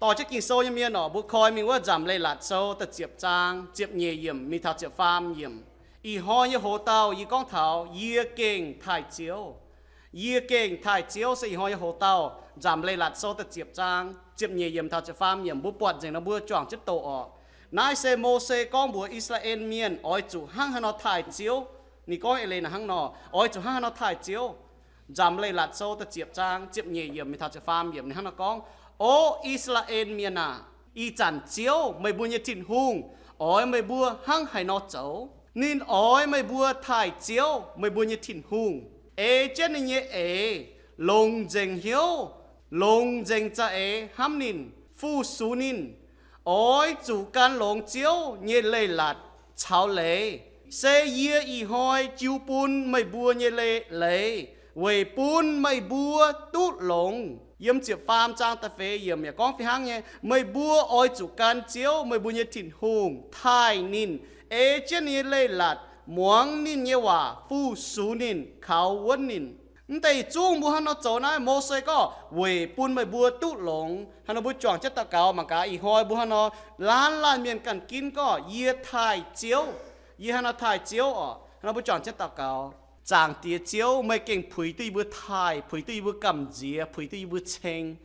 Dorh jienv Ging-Sou nyei mienh orqc, mbuo koi mingh wuov Nzamc Leiz-Latc Sou da'ziepc zaang ziepc nyeic yiemc mingh taux ziepc faam yiemc. Ih hnoi nyei hoz dauh yie gorngv taux yie gengh taaih Ziouv. Yie gengh taaih Ziouv se ih hnoi nyei hoz dauh, Nzamc Leiz-Latc Sou da'ziepc zaang ziepc nyeic yiemc taux ziepc faam yiemc. Mbuo buatc nzengc nor mbuo juangc jienv doqc orqc. Naaiv se Mose gorngv mbuox I^saa^laa^en Mienh oix zuqc hnangv haaix nor taaih Ziouv. Ninh gorngv eix leiz naaic hnangv nor, oix zuqc hnangv haaix nor taaih Ziouv. Nzamc Leiz-Latc Sou da'ziepc zaang ziepc nyeic yiemc mingh taux ziepc faam yiemc ninh hnangv nor gorngv, O I^saa^laa^en Mienh aah! Ih zanc Ziouv, meih mbuo nyei Tin-Hungh, oix meih mbuo hnangv haaix nor zoux? Ninh oix meih mbuo taaih Ziouv, meih mbuo nyei Tin-Hungh, ei jienv ninh nyei eix, longc nzengc hnyouv, longc nzengc za'eix hnamv ninh, fu-sux ninh. Oix zuqc gan longx Ziouv nyei leiz-latc caux leiz, se yie ih hnoi jiu bun meih mbuo nyei le- leiz, weic bun meih mbuo duqv longx. Yiem ziepc faam zaang da'feix yiemc yaac gorngv fih hnangv nyei, meih mbuo oix zuqc gan Ziouv, meih mbuo nyei Tin-Hungh, taaih ninh, ei jienv ninh nyei leiz-latc, muangx ninh nyei waac, fu-sux ninh, kaux wuonv ninh. Mv deix yietc zungv mbuo hnangv nor zoux naaiv, Mose gorngv weic bun meih mbuo duqv longx. Hnangv nor mbuo juangc jienv daux gaux mangc gaax, ih hnoi mbuo hnangv nor, laanh laanh mienh ganh ginv gorngv, yie taaih Ziouv, yie hnangv nor taaih Ziouv orqc. Hnangv nor mbuo juangc jienv daux gaux. Zaangc Diex Ziouv, meih gengh puix duqv yie mbuo taaih, puix duqv yie mbuo gamh nziex, puix duqv yie mbuo ceng.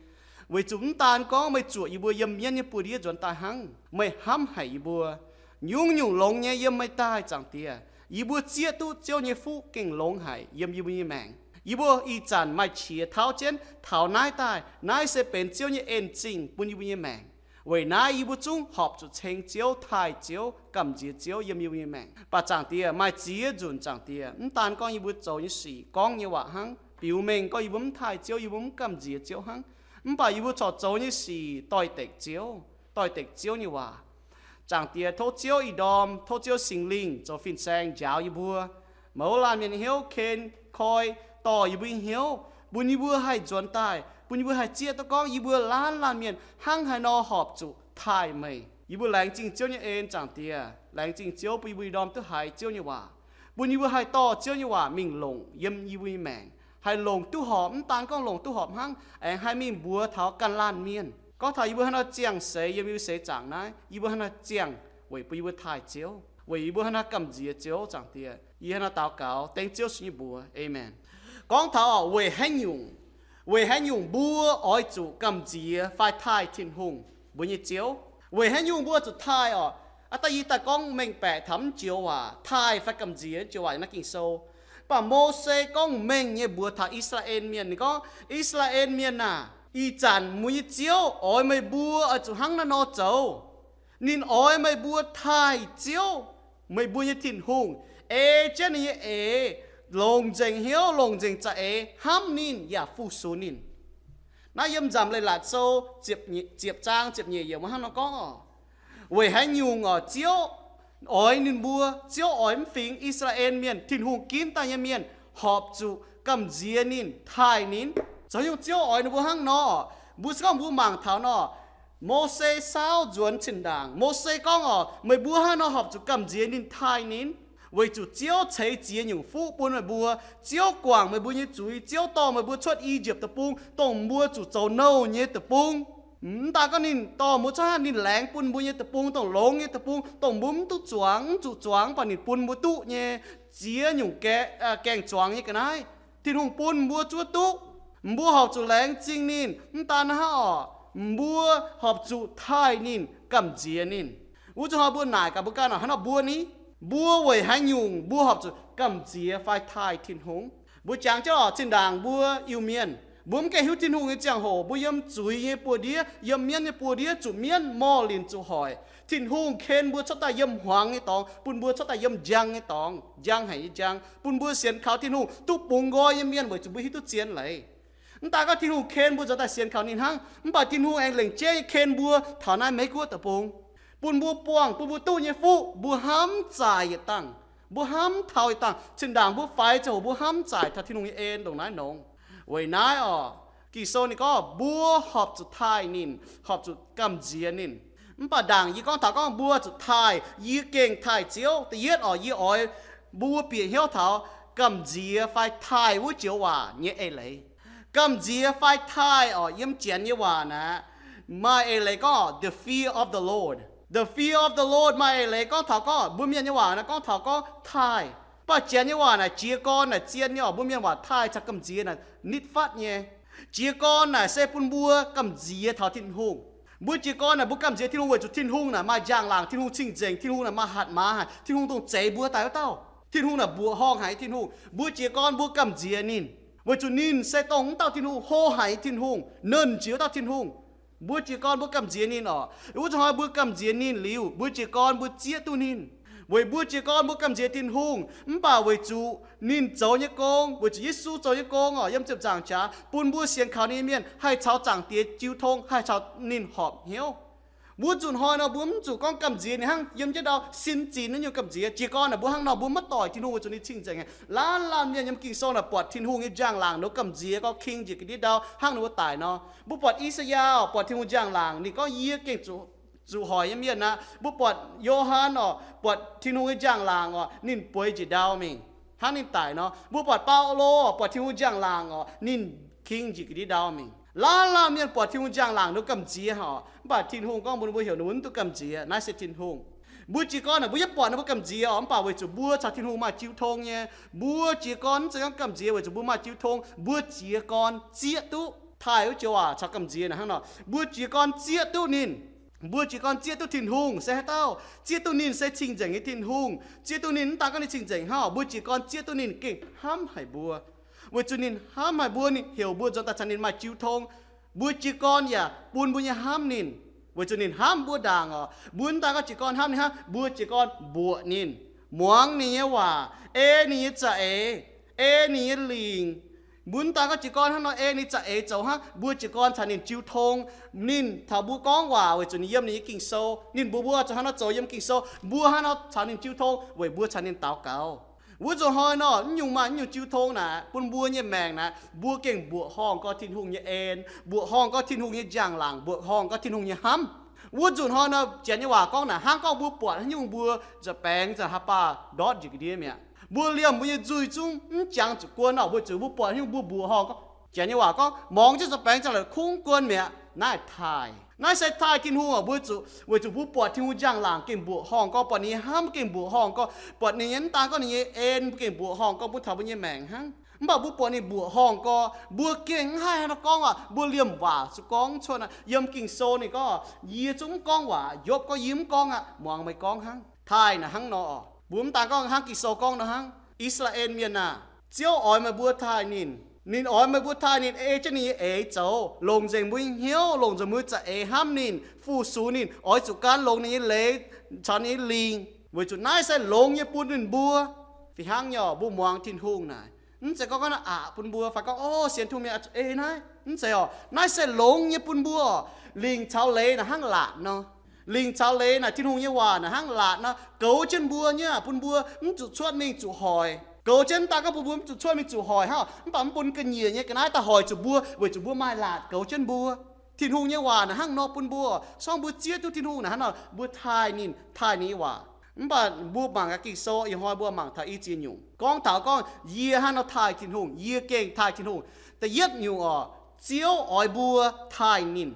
Weic zuqc mv daan gorngv meih zuoqc yie mbuo yiem mienv nyei buoz-ndiev nzuonx daaih hnangv, meih hnamv haic yie mbuo. Nyungc-nyungc longx nyei yiem meih daaih, Zaangc Diex. Yie mbuo zieqv duqv Ziouv nyei fuqv gengh longx haic yiem yie mbuo nyei maengc. Yie mbuo ih zanc maaih qiex tauv jienv taux naaiv daaih, naaiv se benx Ziouv nyei en zingh bun yie mbuo nyei maengc. Weic naaiv yie mbuo zungv horpc zuqc ceng Ziouv, taaih Ziouv, gamh nziex Ziouv yiem yie mbuo nyei maengc. Mv baac Zaangc Diex, maaih ziex nzunc, Zaangc Diex, mv daan gorngv yie mbuo zoux nyei sic, gorngv nyei waac hnangv, biux mengh gorngv yie mbuo mv taaih Ziouv, yie mbuo mv gamh nziex Ziouv hnangv. Mv baac yie mbuo corc zoux nyei sic doix-dekc Ziouv, doix-dekc Ziouv nyei waac. Zaangc Diex, tov Ziouv ih ndorm, tov Ziouv Singx Lingh zoux fin-saeng njaaux yie mbuo, mouz laanh mienh hnyouv ken, koi, dorh yie mbuo nyei hnyouv, bun yie mbuo haih nzuonx daaih, bun yie mbuo haih zieqv duqv gorngv yie mbuo laanh laanh mienh hnangv haaix nor horpc zuqc taaih meih. Yie mbuo laengz zingh Ziouv nyei en, Zaangc Diex. Laengz zingh Ziouv bun yie mbuo ih ndorm duqv haiz Ziouv nyei waac, bun yie mbuo haih dorh Ziouv nyei waac mingh longc yiem yie mbuo nyei maengc, haih longc duqv horpc. Mv daan gorngv longc duqv horpc hnangv, aengx haih mingh mbuox taux ganh laanh mienh. Gorngv taux yie mbuo hnangv nor ziangh seix yiem yie mbuo seix zaangc naaiv, yie mbuo hnangv nor ziangh weic bun yie mbuo taaih Ziouv, weic yie mbuo hnangv nor gamh nziex Ziouv, Zaangc Diex. Yie hnangv nor daux gaux dengv Ziouv Yesu nyei mbuox. Aamen. Gorngv taux orqc, weic haaix nyungc, weic haaix nyungc mbuo oix zuqc gamh nziex fai taaih Tin-Hungh, mbuo nyei Ziouv? Weic haaix nyungc mbuo zuqc taaih orqc? Aav daaih yie daaih gorngv mengh baeqc taux mv joux waac, taaih fai gamh nziex joux waac naaiv Ging-Sou. Mv baac Mose gorngv mengh nyei mbuox taux I^saa^laa^en Mienh. Ninh gorngv, I^saa^laa^en Mienh aah! Ih zanc mbuo nyei Ziouv oix meih mbuo oix zuqc hnangv naaiv nor zoux. Ninh oix meih mbuo taaih Ziouv, meih mbuo nyei Tin-Hungh, ei jienv ninh nyei eix, longc nzengc hnyouv, longc nzengc za'eix hnamv ninh yaac fu-sux ninh. Naaiv yiem Nzamc Leiz-Latc Sou ziepc zaang ziepc nyeic yiemc hnangv nor gorngv orqc. Weic haaix nyungc orqc, Ziouv oix ninh mbuo, Ziouv oix mv fingx I^saa^laa^en Mienh, Tin-Hungh ginv daaih nyei mienh, horpc zuqc gamh nziex ninh, taaih ninh? Zoux nyungc Ziouv oix ninh mbuo hnangv nor? Mbuo se gorngv mbuo mangc taux nor, Mose saauv nzuonx zinh ndaangc, Mose gorngv orqc, meih mbuo hnangv nor horpc zuqc gamh nziex ninh, taaih ninh, weic zuqc Ziouv ceix ziex nyungc fuqv bun meih mbuo. Ziouv guangc meih mbuo nyei zuiz, Ziouv dorh meih mbuo cuotv I^yipv Deic-Bung, dongh mbuo zuqc zoux nouh nyei deic-bung. Mv daan gorngv ninh dorh mbuo cuotv, ninh laengz bun mbuo nyei deic-bung, dongh longx nyei deic-bung, dongh mbuo mv duqv zuangx, mv zuqc zuangx, mv baac ninh bun mbuo duqv nyei ziex nyungc gaeng zuangx nyei ga'naaiv. Tin-Hungh bun mbuo zuov duqv. Mbuo horpc zuqc laengz zingh ninh. Mv daan hnangv orqc, mbuo horpc zuqc taaih ninh, gamh nziex ninh. Wuov zuqc hnoi mbuo naaic gaax mbuo ganh orqc, hnangv nor mbuo ni, mbuo weic haaix nyungc mbuo horpc zuqc gamh nziex fai taaih Tin-Hungh? Mbuo jangx jienv orqc, zinh ndaangc mbuo Iu-Mienh, mbuo mv gaengh hiuv Tin-Hungh nyei ziangh hoc, mbuo yiem zuiz nyei buoz-ndiev, yiem mienv nyei buoz-ndiev, zuqc mienv, morh linc zuqc hoic. Tin-Hungh ken mbuo cuotv daaih yiem hmuangx nyei dorngx, bun mbuo cuotv daaih yiem njang nyei dorngx, njang haic nyei njang, bun mbuo sienx kaux Tin-Hungh duqv bungx nqoi nyei mienh weic zuqc mbuo hiuv duqv zien leiz. Mv daan gorngv Tin-Hungh ken mbuo nzuonx daaih sienx kaux ninh hnangv, mv baac Tin-Hungh aengx lengc jeiv nyei ken mbuo taux naaiv Meiv Guoqv deic-bung, bun mbuo buangh, bun mbuo duqv nyei fuqv mbuo hnamv zaaic yietc dangh. Mbuo hnamv taux yietc dangh. Zinh ndaangc mbuo faix ziangh hoc mbuo hnamv zaaic taux Tin-Hungh nyei en ndongc naaiv nongx. Weic naaiv orqc, Ging-Sou ninh gorngv mbuo horpc zuqc taaih ninh, horpc zuqc gamh nziex ninh. Mv baac ndaangc yie gorngv taux gorngv mbuo zuqc taaih, yie gengh taaih Ziouv. Da'yietv orqc, yie oix mbuo bieqc hnyouv taux gamh nziex fai taaih wuov joux waac nyei eix leiz. Gamh nziex fai taaih orqc, yiem Janx nyei waac naaic, Maaih eix leiz gorngv the fear of the Lord. The fear of the Lord maaih eix leiz gorngv taux gorngv mbuo mienh nyei waac naaiv gorngv taux gorngv taaih. Mv baac Janx nyei waac naaic jiez gorn naaic zien nyei oc. Mbuo mienh waac taaih caux gamh nziex naaic nitv fatv nyei. Jiez gorn naaic se bun mbuo gamh nziex taux Tin-Hungh. Mbuo jiez gorn naaic mbuo gamh nziex Tin-Hungh weic zuqc Tin-Hungh naaic maaih njang-laangc, Tin-Hungh cing-nzengc, Tin-Hungh naaic maaih hatc maaz haic, Tin-Hungh dongh zeix mbuo daaih wuov dauh. Tin-Hungh naaic mbuoqc horngh haic nyei Tin-Hungh. Mbuo jiez gorn mbuo gamh nziex ninh weic zuqc ninh se dongh wuov dauh Tin-Hungh, hlo haic nyei Tin-Hungh, nernh jiex wuov dauh Tin-Hungh. Mbuo jiez gorn mbuo gamh nziex ninh oc. Wuov zanc hnoi mbuo gamh nziex ninh liuz, mbuo jiez gorn mbuo zieqv duqv ninh. Weic mbuo jiez gorn mbuo gamh nziex Tin-Hungh mv baac weic zuqc ninh zoux nyei gong, weic zuqc Yesu zoux nyei gong oc, yiem ziepc nzaangc jaax bun mbuo sienx kaux ninh nyei mienh haih caux Zaangc Diex jiu tong, haih caux ninh horpc hnyouv. Wuov nzunc hnoi nor mbuo mv zuqc gorngv gamh nziex ninh hnangv yiem jienv ndau sin zinx naaiv nyungc gamh nziex. Jiez gorn naaic mbuo hnangv nor mbuo maiv doic Tin-Hungh weic zuqc ninh cing-nzengc. Laanh laanh mienh yiem Ging-Sou naaic buatc Tin-Hungh nyei njang-laangc nor gamh nziex gorngv king njiec ga'ndiev ndau hnangv ninh mbuo daic nor. Mbuo buatc I^saa^yaa buatc Tin-Hungh njang-laangc ninh gorngv, Yie gengh zuqc hoic nyei mienh aqv. Mbuo buatc Yo^han oc, buatc Tin-Hungh nyei njang-laangc oc, ninh bueix njiec ndau mingh hnangv ninh daic nor. Mbuo buatc Baulo buatc Tin-Hungh njang-laangc oc, ninh king njiec ga'ndiev ndau mingh. Laanh laanh mienh buatc Tin-Hungh njang-laangc nor gamh nziex oc, mv baac Tin-Hungh gorngv mbuox ninh mbuo heuc ninh mbuo mv duqv gamh nziex. Naaiv se Tin-Hungh. Mbuo jiez gorn naaic mbuo yaac buatc ninh mbuo gamh nziex oc, mv baac weic zuqc mbuo caux Tin-Hungh maaih jiu tong nyei. Mbuo jiez gorn mv zeiz gorngv gamh nziex weic zuqc mbuo maaih jiu tong. Mbuo jiez gorn zieqv duqv, taaih wuov joux waac caux gamh nziex naaic hnangv nor. Mbuo jiez gorn zieqv duqv ninh. Mbuo jiez gorn zieqv duqv Tin-Hungh se haaix dauh? Zieqv duqv ninh se cing-nzengc nyei Tin-Hungh. Zieqv duqv ninh mv daan gorngv ninh cing-nzengc hnangv, mbuo jiez gorn zieqv duqv ninh gengh hnamv haic mbuo. Weic zuqc ninh hnamv haic mbuo, ninh heuc mbuo nzuonx daaih caux ninh maaih jiu tong. Mbuo jiez gorn yaac bun mbuo nyei hnamv ninh, weic zuqc ninh hnamv mbuo ndaangc oc. Mbuo mv daan gorngv jiez gorn hnamv ninh hnangv, mbuo jiez gorn mbuoqc ninh, muangx ninh nyei waac, ei ninh nyei za'eix, ei ninh nyei lingc. Mbuo mv daan gorngv jiez gorn hnangv nor ei ninh za'eix zoux hnangv, mbuo jiez gorn caux ninh jiu tong. Ninh taux mbuo gorngv waac weic zuqc ninh yiem ninh nyei Ging-Sou. Ninh mbuox mbuo zuqc hnangv nor zoux yiem Ging-Sou. Mbuo hnangv nor caux ninh jiu tong weic mbuo caux ninh daux gaux. Wuov nzunc hnoi nor, mv nyungc maaih mv nyungc jiu tong naaic bun mbuo nyei maengc naaic, mbuo gengh mbuoqc horngh gorx Tin-Hungh nyei en, mbuoqc horngh gorx Tin-Hungh nyei njang-laangc, mbuoqc horngh gorx Tin-Hungh nyei hnamv. Wuov nzunc hnoi nor, Janx nyei waac gorngv naaic, hnangv gorngv mbuo buatc haaix nyungc mbuo nza'baengx zanc haaix baac ndortv njiec ga'ndiev mi'aqv. Mbuo liemh mbuo nyei nzuih zungv mv jangx zuqc guon nor, weic zuqc mbuo buatc haaix nyungc mbuo mbuoqc horngh gorx, Janx nyei waac gorngv, morngx jienv nza'baengx zanc la'kuqv guon mi'aqv. Naaiv taaih. Naaiv se taaih Tin-Hungh oc. Mbuo zuqc, weic zuqc mbuo buatc Tin-Hungh njang-laangc gengh mbuoqc horngh gorx, buatc ninh nyei hnamv gengh mbuoqc horngh gorx, buatc ninh nyei, mv daan gorngv ninh nyei en gengh mbuoqc horngh gorx bun taux mbuo nyei maengc hnangv. Mv baac mbuo buatc ninh mbuoqc horngh gorx, mbuo gengh mv haih haaix nor gorngv aqv. Mbuo liemh waac zuqc gorngv cuotv aqv. Yiem Ging-Sou ninh gorngv, Yie zungv mv gorngv waac. Yopv gorngv, Yie mv gorngv aqv. Muangx meih gorngv hnangv. Taaih naaic hnangv nor oc. Mbuo mv daan gorngv hnangv Ging-Sou gorngv nor hnangv. I^saa^laa^en Mienh aah! Ziouv oix meih mbuo taaih ninh. Ninh oix meih mbuo taaih ninh ei jienv ninh nyei eix zoux, longc nzengc mbuo nyei hnyouv, longc nzengc mbuo nyei za'eix hnamv ninh, fu-sux ninh, oix zuqc gan longx ninh nyei leiz caux ninh nyei lingc, weic zuqc naaiv se longx nyei bun ninh mbuo. Fih hnangv nyei oc, mbuo muangx Tin-Hungh naaic, mv zeiz gorngv ga'naaiv aqc bun mbuo fai gorngv, O, sienx Tin-Hungh mienh oix zuqc ei naaiv. Mv zeiz oc. Naaiv se longx nyei bun mbuo oc. Lingc caux leiz naaic hnangv laatc nor. Lingc caux leiz naaic, Tin-Hungh nyei waac naaic hnangv laatc nor, goux jienv mbuo nyei, bun mbuo mv zuqc cuotv mingh zuqc hoic. Goux jienv mv daan gorngv bun mbuo mv zuqc cuotv mingh zuqc hoic hnangv, mv baac mv bun ga'nyiec nyei ga'naaiv daaih hoic zuqc mbuo, weic zuqc mbuo maaih laatc goux jienv mbuo. Tin-Hungh nyei waac naaic hnangv nor bun mbuo. Se gorngv mbuo zieqv duqv Tin-Hungh naaic hnangv nor, mbuo taaih ninh, taaih ninh nyei waac. Mv baac mbuo mangc gaax Ging-Sou, ih hnoi mbuo mangc taux i ziex nyungc gorngv taux gorngv, Yie hnangv nor taaih Tin-Hungh, yie gengh taaih Tin-Hungh. Da'yietv nyungc oc, Ziouv oix mbuo taaih ninh,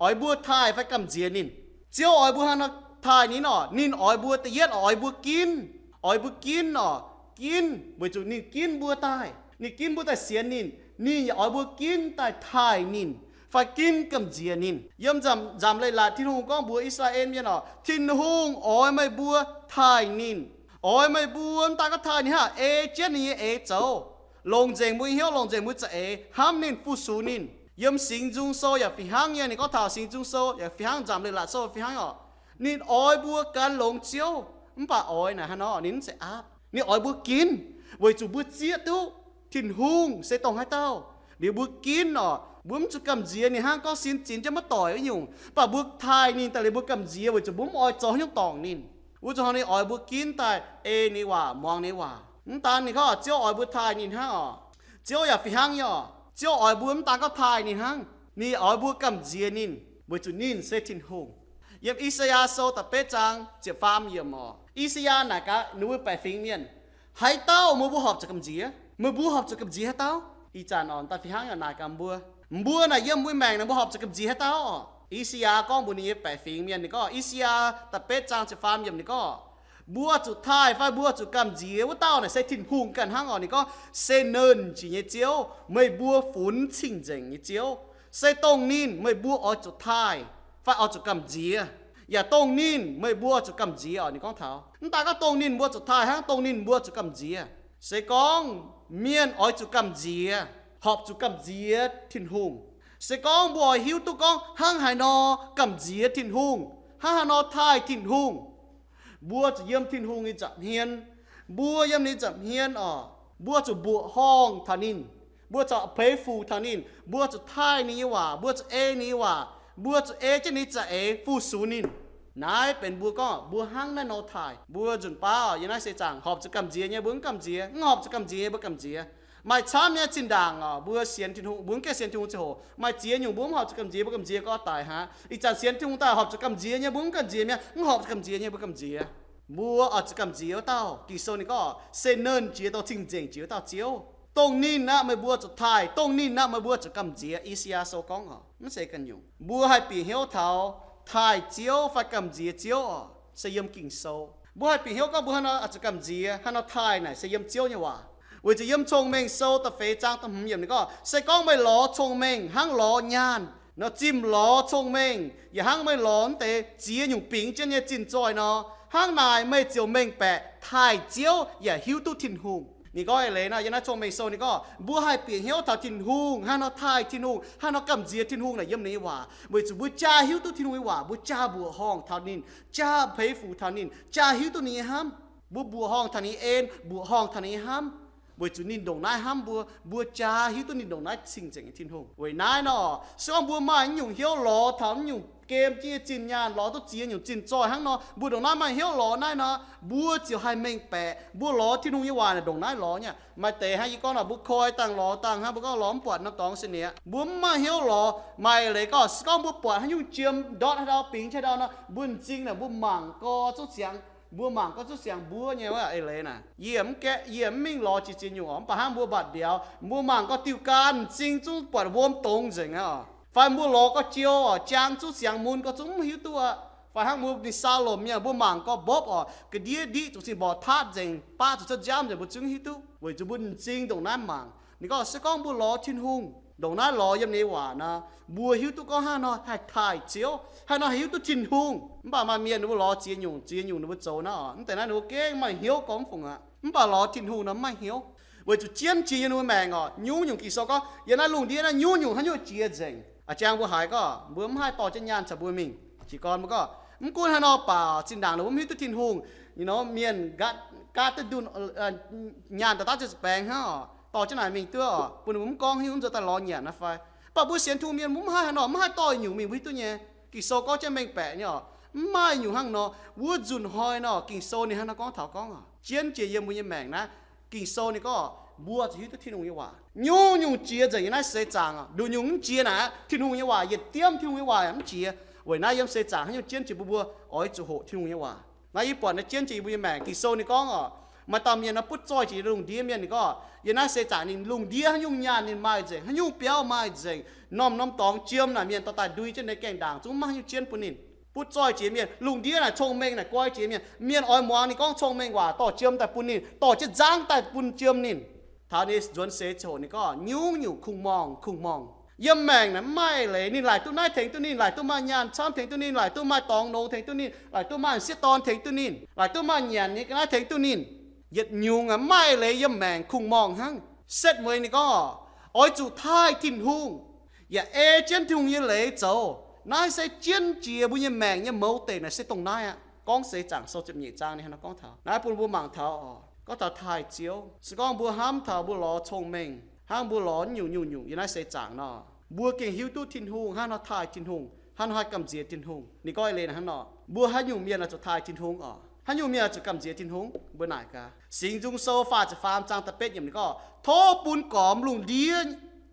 oix mbuo taaih fai gamh nziex ninh. Ziouv oix mbuo hnangv nor taaih ninh oc. Ninh oix mbuo, da'yietv oix mbuo ginv, oix mbuo ginv oc, ginv weic zuqc ninh ginv mbuo daaih. Ninh ginv mbuo daaih sienx ninh. Ninh yaac oix mbuo ginv daaih taaih ninh fai ginv gamh nziex ninh. Yiem Nzamc Leiz-Latc Tin-Hungh gorngv mbuox I^saa^laa^en Mienh oc, Tin-Hungh oix meih mbuo taaih ninh. Oix meih mbuo mv daan gorngv taaih ninh hnangv, ei jienv ninh nyei eix zoux, longc nzengc mbuo nyei hnyouv, longc nzengc mbuo za'eix hnamv ninh, fu-sux ninh. Yiem Singx Nzung Sou yaac fih hnangv nyei. Ninh gorngv taux Singx Nzung Sou yaac fih hnangv, Nzamc Leiz-Latc Sou fih hnangv oc. Ninh oix mbuo gan longx Ziouv, mv baac oix naaic hnangv nor ninh mv zeiz aapv. Ninh oix mbuo ginv weic zuqc mbuo zieqv duqv Tin-Hungh se dongh haaix dauh. Liuz mbuo ginv oc, mbuo mv zuqc gamh nziex ninh hnangv gorngv sin zinx jienv maiv doic wuov nyungc, mv baac mbuo taaih ninh daaih liuz mbuo gamh nziex weic zuqc mbuo mv oix zoux haaix nyungc dorngc ninh. Wuov zuqc hnoi ninh oix mbuo ginv daaih ei ninh nyei waac, muangx ninh nyei waac. Mv daan ninh gorngv Ziouv oix mbuo taaih ninh hnangv oc. Ziouv yaac fih hnangv nyei oc. Ziouv oix mbuo mv daan gorngv taaih ninh hnangv, ninh oix mbuo gamh nziex ninh weic zuqc ninh se Tin-Hungh. Yiem I^saa^yaa Sou da'betv zaang ziepc faam yiemc oc, I^saa^yaa naaic gaax ninh mbuo baeqc fingx mienh, Haaix dauh meih mbuo horpc zuqc gamh nziex? Meih mbuo horpc zuqc gamh nziex haaix dauh? Ih zanc oc, daaih fih hnangv yaac naaic gaax mbuo, mbuo naaic yiem mbuo maengc naaic mbuo horpc zuqc gamh nziex haaix dauh oc? I^saa^yaa gorngv mbuox ninh nyei baeqc fingx mienh, ninh gorngv, I^saa^yaa da'betv zaang ziepc faam yiemc ninh gorngv, mbuo zuqc taaih fai mbuo zuqc gamh nziex wuov dauh naaic se Tin-Hungh ganh hnangv orqc. Ninh gorngv se Nernh Jiex nyei Ziouv, meih mbuo funx cing-nzengc nyei Ziouv. Se dongh ninh meih mbuo oix zuqc taaih fai oix zuqc gamh nziex, yaac dongh ninh meih mbuo oix zuqc gamh nziex orqc. Ninh gorngv taux mv daaih gorngv dongh ninh mbuo zuqc taaih hnangv, dongh ninh mbuo zuqc gamh nziex. Se gorngv mienh oix zuqc gamh nziex, horpc zuqc gamh nziex Tin-Hungh. Se gorngv mbuo oix hiuv duqv gorngv hnangv haaix nor gamh nziex Tin-Hungh, hnangv haaix nor taaih Tin-Hungh, mbuo zuqc yiem Tin-Hungh nyei nza'hmien. Mbuo yiem ninh nza'hmien orqc, mbuo zuqc mbuoqc horngh taux ninh, mbuo zuqc peix fuc taux ninh, mbuo zuqc taaih ninh nyei waac, mbuo zuqc ei ninh nyei waac, mbuo zuqc ei jienv ninh nyei za'eix fu-sux ninh. Naaiv benx mbuo gorngv mbuo hnangv naaiv nor taaih. Mbuo nzunc baav yiem naaiv seix zaangc horpc zuqc gamh nziex nyei mbuo mv gamh nziex, mv horpc zuqc gamh nziex nyei mbuo gamh nziex. Maaih camv nyei zinh ndaangc orqc, mbuo sienx Tin-Hungh, mbuo mv gaengh sienx Tin-Hungh ziangh hoc, maaih ziex nyungc mbuo mv horpc zuqc gamh nziex, mbuo gamh nziex gorx daic hnangv. Ih zanc sienx Tin-Hungh daaih horpc zuqc gamh nziex nyei mbuo mv gamh nziex mi'aqv, mv horpc zuqc gamh nziex nyei mbuo gamh nziex. Mbuo oix zuqc gamh nziex wuov dauh, Ging-Sou ninh gorngv se Nernh Jiex, dongh cing-nzengc jiex wuov dauh Ziouv. Dongh ninh aqv meih mbuo zuqc taaih, dongh ninh aqv meih mbuo zuqc gamh nziex. I^saa^yaa Sou gorngv orqc, mv zeiz ganh nyungc. Mbuo haih bieqc hnyouv taux taaih Ziouv fai gamh nziex Ziouv orqc, se yiem Ging-Sou. Mbuo haih bieqc hnyouv gorngv mbuo hnangv nor oix zuqc gamh nziex, hnangv nor taaih naaic se yiem Ziouv nyei waac. Weic zuqc yiem Cong-Mengh Sou da'feix zaang da'hmz yiemc ninh gorngv, se gorngv meih lorz cong-mengh hnangv lorz nyaanh nor, zimh lorz cong-mengh yaac hnangv meih lorz wuov deix ziex nyungc bingx jienv nyei zinh zoih nor, hnangv naaic meih ziouc mengh baeqc taaih Ziouv yaac hiuv duqv Tin-Hungh. Ninh gorngv eix leiz nor, yiem naaiv Cong-Mengh Sou ninh gorngv mbuo haih bieqc hnyouv taux Tin-Hungh, hnangv nor taaih Tin-Hungh, hnangv nor gamh nziex Tin-Hungh naaic yiem ninh nyei waac, weic zuqc mbuo jaa hiuv duqv Tin-Hungh nyei waac, mbuo jaa mbuoqc horngh taux ninh, jaa peix fuc taux ninh, jaa hiuv duqv ninh nyei hnamv. Mbuo mbuoqc horngh taux ninh nyei en, mbuoqc horngh taux ninh nyei hnamv, weic zuqc ninh ndongc naaiv hnamv mbuo, mbuo jaa hiuv duqv ninh ndongc naaiv cing-nzengc nyei Tin-Hungh. Weic naaiv nor, se gorngv mbuo maaih naaiv nyungc hnyouv lorz taux naaiv nyungc gem jienv nyei zinh nyaanh, lorz duqv ziex nyungc zinh zoih hnangv nor, mbuo ndongc naaiv maaih hnyouv lorz naaiv nor, mbuo ziouc haih mengh baeqc mbuo lorz Tin-Hungh nyei waac naaic ndongc naaiv lorz nyei. Maaih deix hnangv yie gorngv nor, mbuo koi dangh lorz dangh hnangv, mbuo gorngv lorz mv buatc nor dorngx se niec, mbuo mv maaih hnyouv lorz. Maaih eix leiz gorngv, se gorngv mbuo buatc haaix nyungc jiem ndortv haaix dauh bingx haaix dauh nor, mbuo m'zing naaic mbuo mangc gorx zuqv siangx, mbuo mangc gorx zuqv siangx mbuov nyei wuov eix leiz naaic. Yie mv gaeqv, yie mv mingh lorz jiex ziex nyungc orqc, mv baac hnangv mbuo mbatc mbiauz, mbuo mangc gorx diuh gaa m'zing zungv buatc wuom dongz nzengc aqv orqc. Fai mbuo lorz gorx jiou orqc, jang zuqv siangx mun gorx zungv mv hiuv duqv aqv. Fai hnangv mbuo ninh saa lomc mienh, mbuo mangc gorx mbopv orqc, ga'ndiev ndiqv zuqc zinh mborqc tatv nzengc, baav zuqc cuotv nziaamv nzengc, mbuo zungv hiuv duqv, weic zuqc mbuo m'zing ndongc naaiv mangc. Ninh gorngv se gorngv mbuo lorz Tin-Hungh ndongc naaiv lorz yiem ninh nyei waac nor, mbuo hiuv duqv gorngv hnangv nor haih taaih Ziouv, hnangv nor haih hiuv duqv Tin-Hungh. Mv baac maaih mienh ninh mbuo lorz ziex nyungc, ziex nyungc ninh mbuo zoux naaiv orqc, mv deix naaiv ninh mbuo gengh maaih hnyouv gorngv mv fungc aqv. Mv baac lorz Tin-Hungh nor mv maaih hnyouv, weic zuqc jienv jiex yiem ninh mbuo maengc orqc. Nyungc-nyungc Ging-Sou gorngv yiem naaiv lungh ndiev naaiv nyungc-nyungc haaix nyungc jiex nzengc. A'jang mbuo haiz gorngv mbuo mv haih dorh jienv nyaanh caux mbuo mingh. Jiez gorn mbuo gorngv mv gunv haaix nor baac zinh ndaangc ninh mbuo mv hiuv duqv Tin-Hungh, you know, mienh gaatv, gaatv duqv ndunh, nyaanh daaih daav ziepc baengx hnangv orqc, dorh jienv naaic mingh duqv orqc, bun ninh mbuo mv gorngv haaix nyungc, mv nzuonx daaih lorz nyanc naaiv fai. Mv baac mbuo sienx Tin-Hungh mienh mbuo mv haih haaix nor, mv haih dorh nyungc mingh mbuo hiuv duqv nyei. Ging-Sou gorngv jienv mengh baeqc nyei orqc, mv maaih nyungc hnangv nor. Wuov nzunc hnoi nor Ging-Sou ninh hnangv nor gorngv taux gorngv orqc, jienv jiex yiem mbuo nyei maengc naaiv, Ging-Sou ninh gorngv mbuo zuqc hiuv duqv Tin-Hungh nyei waac. Nyungc-nyungc jiex nzengc yiem naaiv seix zaangc orqc, nduqc nyungc mv jiex naaic, Tin-Hungh nyei waac yietc diemv, Tin-Hungh nyei waac yaac mv jiex. Weic naaiv yiem seix zaangc haaix nyungc jienv jiex mbuo, mbuo oix zuqc hoqc Tin-Hungh nyei waac. Naaiv yie buatc naaiv jienv jiex yie mbuo nyei maengc. Ging-Sou ninh gorngv orqc, maaih dauh mienh nor butv zoih jiex lungh ndiev mienh, ninh gorngv yiem naaiv seix zaangc ninh lungh ndiev haaix nyungc nyaanh ninh maaih nzengc, haaix nyungc biauv maaih nzengc, norm-norm dorngx jiem naaic mienh dorh daaih ndui jienv ninh gaengh ndaangc zungv mv maaih haaix nyungc jienv bun ninh. Butv zoih jiex mienh, lungh ndiev naaic cong-mengh naaic guai jiex mienh, mienh oix muangx ninh gorngv cong-mengh waac dorh jiem daaih bun ninh, dorh jienv nzangv daaih bun jiem ninh. Taux ninh nzuonx seix ziouc ninh gorngv nyungc-nyungc kungx-morngh kungx-morngh. Yiem maengc naaic mv maaih eix leiz ninh laaic duqv naaiv tengx duqv ninh, laaic duqv maaih nyaanh camv tengx duqv ninh, laaic duqv maaih dorngx nongx tengx duqv ninh, laaic duqv maaih sieqv dorn tengx duqv ninh, laaic duqv maaih nyanc nyei ga'naaiv tengx duqv ninh. Yietc nyungc aeqv, mv maaih eix leiz yiem maengc kungx-morngh hnangv. Setv mueiz ninh gorngv, oix zuqc taaih Tin-Hungh yaac ei jienv Tin-Hungh nyei leiz zoux. Naaiv se jienv jiex mbuo nyei maengc nyei mouz deic naaic se dongh naaiv aqv. Gorngv Seix Zaangc Sou ziepc nyeic zaang ninh hnangv nor gorngv taux naaiv bun mbuo mangc taux oc. Gorngv taux taaih Ziouv, se gorngv mbuo hnamv taux mbuo lorz cong-mengh hnangv mbuo lorz nyungc-nyungc yiem naaiv seix zaangc nor, mbuo gengh hiuv duqv Tin-Hungh hnangv nor taaih Tin-Hungh, hnangv nor haih gamh nziex Tin-Hungh. Ninh gorngv eix leiz hnangv nor, mbuo haaix nyungc mienh oix zuqc taaih Tin-Hungh oc? Haaix nyungc mienh oix zuqc gamh nziex Tin-Hungh? Mbuo naaic gaax, Singx Nzung Sou faah ziepc faam zaang da'betv yiemc ninh gorngv, tov bun gormx lungh ndiev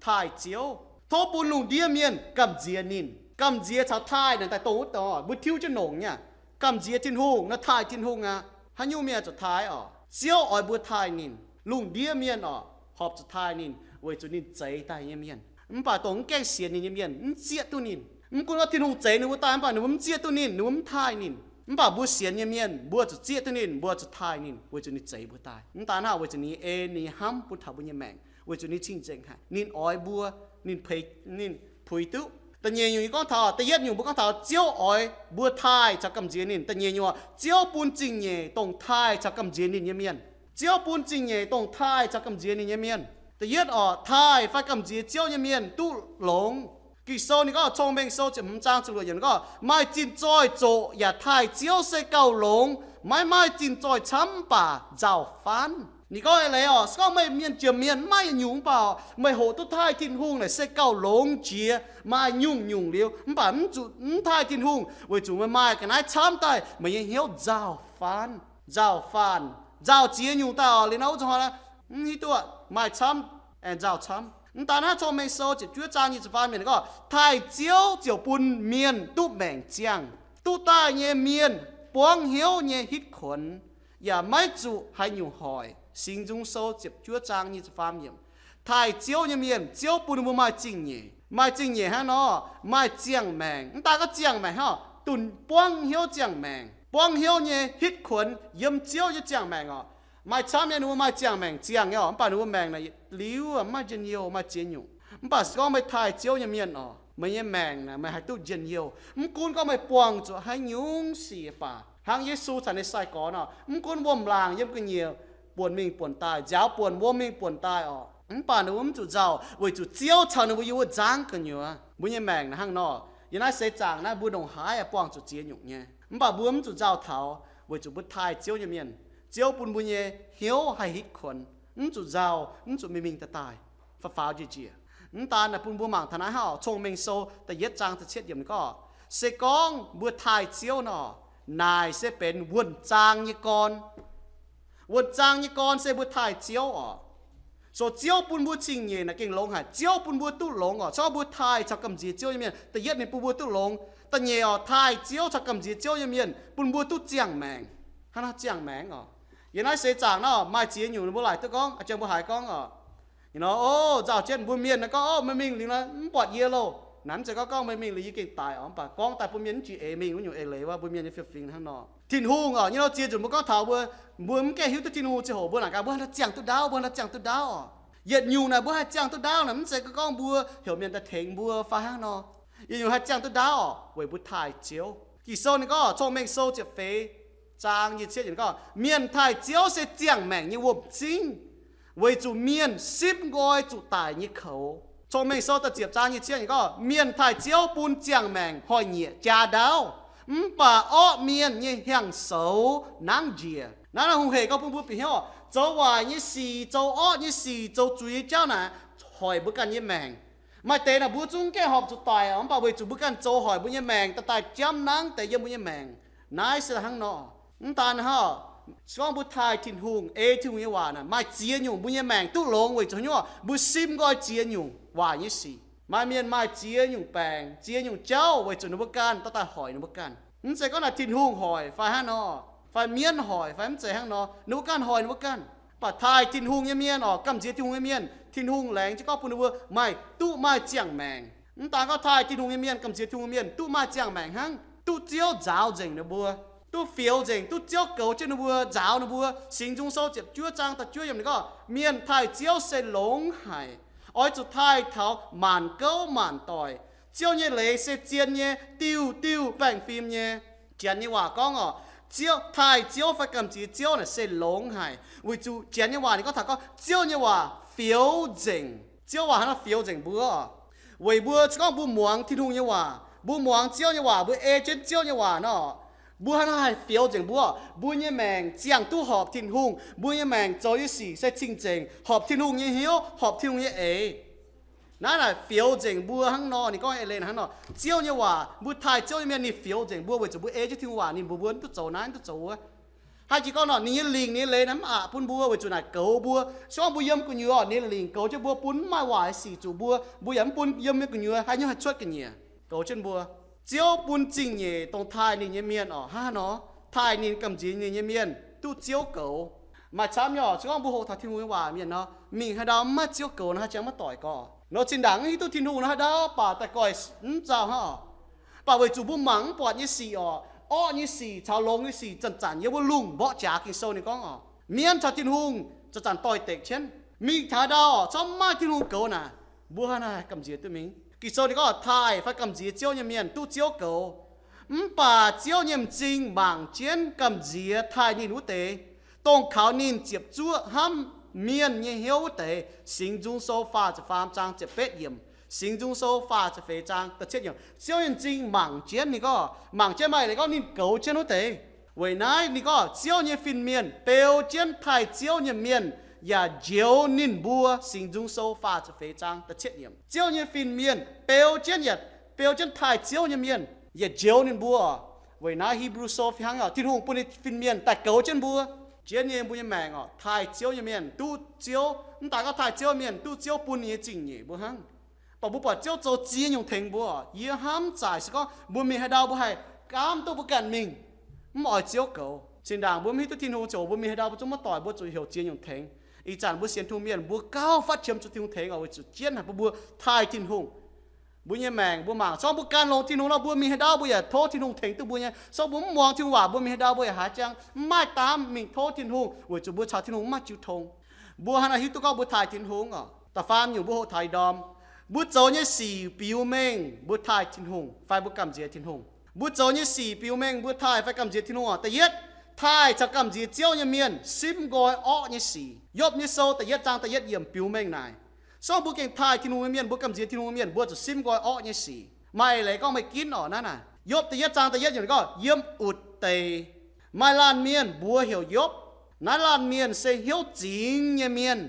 taaih Ziouv. Tov bun lungh ndiev mienh gamh nziex ninh. Gamh nziex caux taaih naaic daaih dongh wuov dauh, mbuo tiuv jienv nongc nyei. Gamh nziex Tin-Hungh nor taaih Tin-Hungh aqv. Haaix nyungc mienh zuqc taaih oc? Ziouv oix mbuo taaih ninh. Lungh ndiev mienh oc, horpc zuqc taaih ninh weic zuqc ninh zeix daaih nyei mienh. Mv baac dongh mv gaengh sienx ninh nyei mienh mv zieqv duqv ninh. Mv gunv gorngv Tin-Hungh zeix ninh mbuo daaih, mv baac ninh mbuo mv zieqv duqv ninh, ninh mbuo mv taaih ninh. Mv baac mbuo sienx nyei mienh, mbuo zuqc zieqv duqv ninh, mbuo zuqc taaih ninh, weic zuqc ninh zeix mbuo daaih. Mv daan hnangv, weic zuqc ninh ei ninh nyei hnamv bun taux mbuo nyei maengc, weic zuqc ninh cing-nzengc haic, ninh oix mbuo, ninh puix, ninh puix duqv. Da'nyeic nyungc yie gorngv taux, da'yietv nyungc mbuo gorngv taux Ziouv oix mbuo taaih caux gamh nziex ninh. Da'nyeic nyungc, Ziouv bun zingh nyeic dongh taaih caux gamh nziex ninh nyei mienh. Ziouv bun zingh nyeic dongh taaih caux gamh nziex ninh nyei mienh. Da'yietv oc, taaih fai gamh nziex Ziouv nyei mienh duqv longx. Ging-Sou ninh gorngv, Cong-Mengh Sou ziepc hmz zaang ziepc luoqc yiemc gorngv, maaih zinh zoih zoqc yaac taaih Ziouv se gauh longx, maiv maaih zinh zoih camv baac nzauh faanv. Ninh gorngv eix leiz oc, se gorngv meih mienh jomc mienh mv maaih yietc nyungc, mv baac meih hoqc duqv taaih Tin-Hungh naaic se gauh longx jiex, maaih nyungc-nyungc liuz, mv baac mv zuqc mv taaih Tin-Hungh, weic zuqc meih maaih ga'naaiv camv daaih meih nyei hnyouv nzauh faanv, nzauh faanv, nzauh ziex nyungc daaih oc. Liuz nor wuov zanc hnoi mv hiuv duqv maaih camv, aengx nzauh camv. Mv daan hnangv, Cong-Mengh Sou ziepc juov zaang nyic ziepc faam yiemc gorngv, taaih Ziouv ziouc bun mienh duqv maengc ziangh. Duqv daaih nyei mienh buangv hnyouv nyei hitv kuonx, yaac maiv zuqc haaix nyungc hoic. Singx Nzung Sou ziepc juov zaang nyic ziepc faam yiemc. Taaih Ziouv nyei mienh, Ziouv bun ninh mbuo maaih zingh nyeic. Maaih zingh nyeic hnangv nor, maaih ziangh maengc. Mv daan gorngv ziangh maengc hnangv, dunh buangv hnyouv ziangh maengc. Buangv hnyouv nyei hitv kuonx yiem Ziouv nyei ziangh maengc oc. Maaih camv nyei ninh mbuo maaih ziangh maengc ziangh nyei oc, mv baac ninh mbuo maengc naaic liuz mv maaih njien-youh, maaih ziex nyungc. Mv baac se gorngv meih taaih Ziouv nyei mienh oc, meih nyei maengc naaic meih haih duqv njien-youh. Mv gunv gorngv meih buangh zuqc haaix nyungc sic baac, hnangv Yesu caux ninh sai-gorx nor, mv gunv wuom-laangc yiem ga'nyiec buonc mingh buonc daaih, nziaaux buonc wuom mingh buonc daaih oc, mv baac ninh mbuo mv zuqc nzauh, weic zuqc Ziouv caux ninh mbuo yiem wuov nzangv gu'nyuoz. Mbuo nyei maengc naaic hnangv nor, yiem naaiv seix zaangc naaiv mbuo ndongc haaix buangh zuqc ziex nyungc nyei, mv baac mbuo mv zuqc nzauh taux, weic zuqc mbuo taaih Ziouv nyei mienh, Ziouv bun mbuo nyei hnyouv haih hitv kuonx, mv zuqc nzauh, mv zuqc mingh mingh daaih daaih, faaux faaux njiec njiec. Mv daan naaic bun mbuo mangc taux naaiv hnangv oc, Cong-Mengh Sou da'yietv zaang da'cietv yiemc ninh gorngv, se gorngv mbuo taaih Ziouv nor, naaic se benx wuonh zaang nyei gorn. Wuonh zaang nyei gorn se mbuo taaih Ziouv oc. So Ziouv bun mbuo cing-nyeic naaic gengh longx haic. Ziouv bun mbuo duqv longx oc. Se gorngv mbuo taaih caux gamh nziex Ziouv nyei mienh, da'yietv ninh bun mbuo duqv longx. Da'nyeic oc, taaih Ziouv caux gamh nziex Ziouv nyei mienh bun mbuo duqv ziangh maengc. Hnangv naaiv ziangh maengc oc. Yiem naaiv seix zaangc nor maaih ziex nyungc ninh mbuo laaic duqv gorngv, a'jang mbuo haiz gorngv oc, nor, o, nzauh jienv mbuo mienh naaiv gorngv, o, meih mingh liuz naaiv mv buatc yie loh. Naaiv mv zeiz gorngv gorngv meih mingh liuz yie gengh daic oc, mv baac gorngv daaih bun mienh mv jiex eix mingh wuov nyungc eix leiz wuov, mbuo mienh nyei fiev fingx hnangv nor. Tin-Hungh oc, nyei nor ziex nzunc mbuo gorngv taux mbuo, mbuo mv gaengh hiuv duqv Tin-Hungh ziangh hoc mbuo naaic gaax, mbuo haaix nor ziangh duqv ndaauv, mbuo haaix nor ziangh duqv ndaauv oc. Yietc nyungc naaic mbuo haih ziangh duqv ndaauv naaic mv zeiz gorngv gorngv mbuo heuc mienh daaih tengx mbuo fai hnangv nor. Yietc nyungc haih ziangh duqv ndaauv oc, weic mbuo taaih Ziouv. Ging-Sou ninh gorngv, Cong-Mengh Sou ziepc feix zaang nyic ziepc yiemc gorngv, mienh taaih Ziouv se ziangh maengc nyei wuom-zingv, weic zuqc mienh simv nqoi zuqc daic nyei koux. Cong-Mengh Sou da'ziepc zaang nyic ziepc yiemc gorngv, mienh taaih Ziouv bun ziangh maengc hnoi-nyieqc jaa ndaauv, mv baac orqv mienh nyei hiaang-soux nangv njiec. Naaiv naaiv hungh heic gorngv bun mbuo bieqc hnyouv, zoux waaic nyei sic, zoux orqv nyei sic, zoux zuiz nyei jauv naaic hoic mbuo ganh nyei maengc. Maaih deix naaic mbuo zungv gaengh horpc zuqc daic, mv baac weic zuqc mbuo ganh zoux hoic mbuo nyei maengc daaih daaih jamv nangv deix yiem mbuo nyei maengc. Naaiv se hnangv nor. Mv daan hnangv, se gorngv mbuo taaih Tin-Hungh, ei Tin-Hungh nyei waac naaic, maaih ziex nyungc mbuo nyei maengc duqv longx weic zuqc haaix nyungc, mbuo simv nqoi ziex nyungc waaic nyei sic. Maaih mienh maaih ziex nyungc baengc, ziex nyungc jauv weic zuqc ninh mbuo ganh daaih daaih hoic ninh mbuo ganh. Mv zeiz gorngv naaic Tin-Hungh hoic fai hnangv nor, fai mienv hoic fai mv zeiz hnangv nor, ninh mbuo ganh hoic ninh mbuo ganh. Mv baac taaih Tin-Hungh nyei mienh oc, gamh nziex Tin-Hungh nyei mienh, Tin-Hungh laengz jienv gorngv bun ninh mbuo maaih duqv maaih ziangh maengc. Mv daan gorngv taaih Tin-Hungh nyei mienh, gamh nziex Tin-Hungh nyei mienh duqv maaih ziangh maengc hnangv, duqv Ziouv nzaaux nzengc ninh mbuo, duqv fioux nzengc, duqv Ziouv goux jienv ninh mbuo, nzaaux ninh mbuo. Singx Nzung Sou ziepc juov zaang da'juov yiemc ninh gorngv, mienh taaih Ziouv se longx haic, oix zuqc taaih taux maanc gouv maanc doic. Ziouv nyei leiz se zien nyei, diuh diuh baengh fim nyei. Janx nyei waac gorngv oc, Ziouv, taaih Ziouv fai gamh nziex Ziouv naaic se longx haic, weic zuqc Janx nyei waac ninh gorngv taux gorngv Ziouv nyei waac fioux nzengc. Ziouv waac hnangv naaiv fioux nzengc mbuo. Weic mbuo se gorngv mbuo muangx Tin-Hungh nyei waac, mbuo muangx Ziouv nyei waac, mbuo ei jienv Ziouv nyei waac nor, mbuo hnangv naaiv haih fioux nzengc mbuo. Mbuo nyei maengc ziangh duqv horpc Tin-Hungh, mbuo nyei maengc zoux nyei sic se cing-nzengc, horpc Tin-Hungh nyei hnyouv, horpc Tin-Hungh nyei eix. Naaiv naaic fioux nzengc mbuo hnangv nor. Ninh gorngv eix leiz hnangv nor, Ziouv nyei waac, mbuo taaih Ziouv nyei mienh ninh fioux nzengc mbuo weic zuqc mbuo ei jienv Tin-Hungh waac ninh mbuox mbuo mv duqv zoux naaiv, mv duqv zoux wuov. Hnangv jiex gorngv nor, ninh nyei lingc ninh nyei leiz naaiv mv aqc bun mbuo weic zuqc naaic goux mbuo. Se gorngv mbuo yiem gu'nyuoz, ninh nyei lingc goux jienv mbuo, bun mv maaih waaic sic zuqc mbuo, mbuo yaac mv bun yiem nyei gu'nyuoz haaix nyungc haih cuotv ga'nyiec, goux jienv mbuo. Ziouv bun zingh nyeic dongh taaih ninh nyei mienh oc, hnangv nor, taaih ninh gamh nziex ninh nyei mienh duqv Ziouv goux. Maaih camv nyei oc, se gorngv mbuo hoqc taux Tin-Hungh nyei waac mienh nor, mingh haaix ndau mv maaih Ziouv goux nor, haaix jangx maiv doic gorx. Nor zinh ndaangc mv hiuv duqv Tin-Hungh nor, haaix ndau baac daaih goiv mv nzauh hnangv oc. Mv baac weic zuqc mbuo mangc mv buatc nyei sic orqc, orqv nyei sic caux longx nyei sic zanc-zanc yiem wuov lungh mborqv jaax. Ging-Sou ninh gorngv orqc, mienv caux Tin-Hungh zanc-zanc doix-dekc jienv. Mingh taux ndau orqc, corc mv maaih Tin-Hungh goux naaic, mbuo haaix nor gamh nziex duqv mingh? Ging-Sou ninh gorngv, taaih fai gamh nziex Ziouv nyei mienh duqv Ziouv goux. Mv baac Ziouv nyei m'zing mangc jienv gamh nziex taaih ninh wuov deix, dongh kaux ninh ziepc zuoqv hnamv mienh nyei hnyouv wuov deix. Singx Nzung Sou faah ziepc faam zaang ziepc betv yiemc. Singx Nzung Sou faah ziepc feix zaang da'cietv yiemc. Ziouv nyei m'zing mangc jienv, ninh gorngv, mangc jienv maaih leiz gorngv ninh goux jienv wuov deix. Weic naaiv ninh gorngv, Ziouv nyei fin-mienh beu jienv taaih Ziouv nyei mienh yaac njoux ninh mbuo. Singx Nzung Sou faah ziepc feix zaang da'cietv yiemc. Ziouv nyei fin-mienh beu jienv, yaac beu jienv taaih Ziouv nyei mienh yaac njoux ninh mbuo. Weic naaiv Hebrew Sou fih hnangv, Tin-Hungh bun ninh fin-mienh daaih goux jienv mbuo. Jienv nyei mbuo nyei maengc orqc, taaih Ziouv nyei mienh duqv Ziouv, mv daaih gorngv taaih Ziouv mienh duqv Ziouv bun ninh nyei zingh nyeic mbuo hnangv. Mv baac mbuo buatc Ziouv zoux ziex nyungc tengx mbuo. Yie hnamv zaaic se gorngv mbuo mingh haaix ndau mbuo haih gaamv duqv mbuo ganh mingh, mv oix Ziouv goux. Zinh ndaangc mbuo mv hiuv duqv Tin-Hungh ziouc mbuo mingh haaix ndau mbuo zungv maiv doic, mbuo zuqc heuc ziex nyungc tengx. Ih zanc mbuo sienx Tin-Hungh mienh mbuo gauh fatv qiemx zuqc Tin-Hungh tengx oc, weic zuqc jienv haic bun mbuo taaih Tin-Hungh. Mbuo nyei maengc mbuo mangc, se gorngv mbuo gan longx Tin-Hungh nor, mbuo mingh haaix ndau mbuo yaac tov Tin-Hungh tengx duqv mbuo nyei. Se gorngv mbuo mv muangx Tin-Hungh waac, mbuo mingh haaix ndau mbuo yaac haaix jangx mv maaih daav mingh tov Tin-Hungh, weic zuqc mbuo caux Tin-Hungh mv maaih jiu tong. Mbuo hnangv naaiv hiuv duqv gorngv mbuo taaih Tin-Hungh oc. Da'faam nyungc mbuo hoqc taux ih ndorm, mbuo zoux nyei sic biux mengh mbuo taaih Tin-Hungh fai mbuo gamh nziex Tin-Hungh. Mbuo zoux nyei sic biux mengh mbuo taaih fai gamh nziex Tin-Hungh oc. Da'yietv, taaih caux gamh nziex Ziouv nyei mienh simv nqoi orqv nyei sic. Yopv nyei sou da'yietv zaang da'yietv yiemc biux mengh naaic, se gorngv mbuo gengh taaih Tin-Hungh nyei mienh, mbuo gamh nziex Tin-Hungh nyei mienh, mbuo zuqc simv nqoi orqv nyei sic. Maaih leiz gorngv meih ginv oc. Naaiv naaic Yopv da'yietv zaang da'yietv yiemc ninh gorngv, yiem utc deix maaih laanh mienh mbuox heuc Yopv. Naaiv laanh mienh se hnyouv zingx nyei mienh,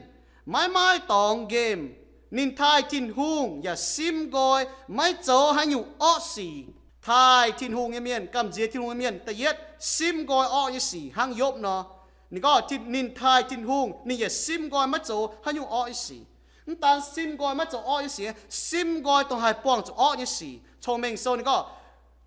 maiv maaih dorngx nqemh. Ninh taaih Tin-Hungh yaac simv nqoi, maiv zoux haaix nyungc orqv sic. Taaih Tin-Hungh nyei mienh, gamh nziex Tin-Hungh nyei mienh, da'yietv simv nqoi orqv nyei sic hnangv Yopv nor. Ninh gorngv ninh taaih Tin-Hungh, ninh yaac simv nqoi maiv zoux haaix nyungc orqv nyei sic. Mv daan simv nqoi maiv zoux orqv nyei sic, simv nqoi dongh haih buangh zuqc orqv nyei sic. Cong-Mengh Sou ninh gorngv,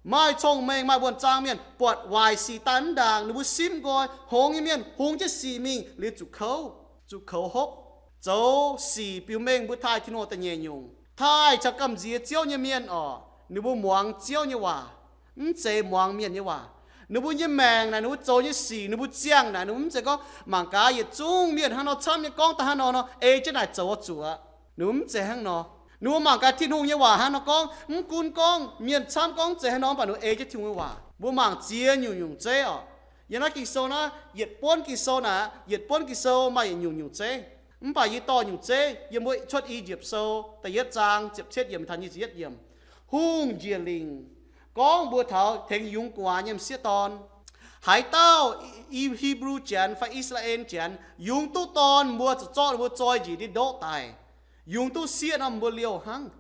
maaih cong-mengh maaih wuonh zaang mienh buatc waaic sic daaih mv ndaangc, ninh mbuo simv nqoi, hngongx nyei mienh hngongx jienv sic mingh liuz zuqc kouv, zuqc kouv hopv. Zoux sic biux mengh mbuo taaih Tin-Hungh da'nyeic nyungc, taaih caux gamh nziex Ziouv nyei mienh oc, ninh mbuo muangx Ziouv nyei waac, mv zeiz muangx mienh nyei waac. Ninh mbuo nyei maengc naaic, ninh mbuo zoux nyei sic, ninh mbuo ziangh naaic, ninh mbuo mv zeiz gorngv mangc gaax yietc zungv mienh hnangv nor camv nyei gorngv daaih hnangv nor nor, ei jienv naaic zoux oix zuqc. Ninh mbuo mv zeiz hnangv nor. Ninh mbuo mangc gaax Tin-Hungh nyei waac hnangv nor gorngv, mv gunv gorngv mienh camv gorngv mv zeiz hnangv nor, mv baac ninh mbuo ei jienv Tin-Hungh nyei waac. Mbuo mangc ziex nyungc nyungc zeiv oc. Yiem naaiv Ging-Sou naaiv, yietc buonv Ging-Sou naaic, yietc buonv Ging-Sou maaih yietc nyungc nyungc zeiv. Mv baac yie dorh nyungc zeiv yiem mbuo Cuotv I^yipv Sou da'yietv zaang ziepc cietv yiemc taux nyic ziepc yietv yiemc. Hungh njiec lingc gorngv mbuo taux tengx yungz gu'nguaaz nyei m'sieqv dorn. Haaix dauh I, Hipv^lu Janx fai I^saa^laa^en Janx yungz duqv dorn, mbuo zuqc zorqv ninh mbuo zoi njiec ndiev ndoqv daic. Yungz duqv sieqv nor, mbuo liouh hnangv.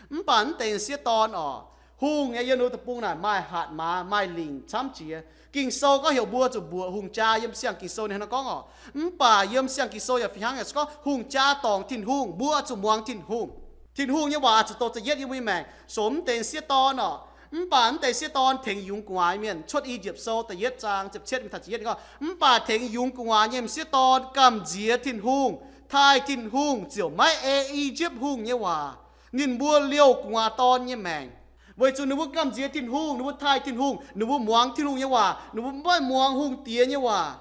Mv baac mv deix m'sieqv dorn oc, hungh nyei yiem ninh deic-bung naaic maaih hatc maaz, maaih lingc camv jiex. Ging-Sou gorngv heuc mbuo zuqc mbuoqc hungh jaa. Yiem siang Ging-Sou ninh hnangv nor gorngv oc. Mv baac yiem siang Ging-Sou yaac fih hnangv, yaac se gorngv hungh jaa dorngc Tin-Hungh, mbuo zuqc muangx Tin-Hungh. Tin-Hungh nyei waac zuqc douh za'yietv yiem mbuo nyei maengc, sou mv deix m'sieqv dorn oc. Mv baac mv deix m'sieqv dorn tengx yungz gu'nguaaz mienh. Cuotv I^yipv Sou da'yietv zaang ziepc cietv taux ziepc yietv gorngv, mv baac tengx yungz gu'nguaaz nyei m'sieqv dorn gamh nziex Tin-Hungh, taaih Tin-Hungh ziouc maiv ei I^yipv Hungh nyei waac. Ninh mbuo liouh gu'nguaaz dorn nyei maengc, weic zuqc ninh mbuo gamh nziex Tin-Hungh, ninh mbuo taaih Tin-Hungh, ninh mbuo muangx Tin-Hungh nyei waac, ninh mbuo maiv muangx hungh diex nyei waac.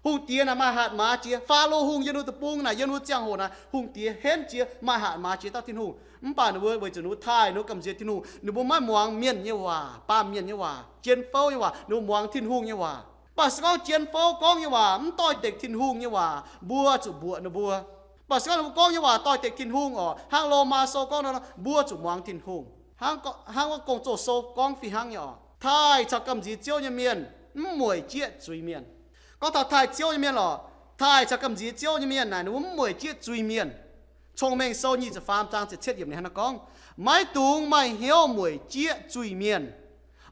Hungh diex naaic maaih hatc maaz jiex. Faalo Hungh yiem ninh deic-bung naaic, yiem ninh ziangh hoc naaic, hungh diex henv jiex, maaih hatc maaz jiex dauh Tin-Hungh. Mv baac ninh mbuo weic zuqc ninh mbuo taaih, ninh mbuo gamh nziex Tin-Hungh, ninh mbuo maiv muangx mienh nyei waac, baamh mienh nyei waac, jien fouv nyei waac, ninh mbuo muangx Tin-Hungh nyei waac. Mv baac se gorngv jien fouv gorngv nyei waac mv doix-dekc Tin-Hungh nyei waac, mbuo zuqc mbuoqc ninh mbuo. Mv baac se gorngv ninh mbuo gorngv nyei waac doix-dekc Tin-Hungh oc, hnangv Lomaa Sou gorngv nor, mbuo zuqc muangx Tin-Hungh. Hnangv, hnangv wuov Gong-Zoh Sou gorngv fih hnangv nyei oc, taaih caux gamh nziex Ziouv nyei mienh mv mueic jieqv zuiz-mienh. Gorngv taux taaih Ziouv nyei mienh oc, taaih caux gamh nziex Ziouv nyei mienh naaic, ninh mbuo mv mueic jieqv zuiz-mienh. Cong-Mengh Sou nyic ziepc faam zaang ziepc cietv yiemc ninh hnangv nor gorngv, maiv dungx maaih hnyouv mueic jieqv zuiz-mienh.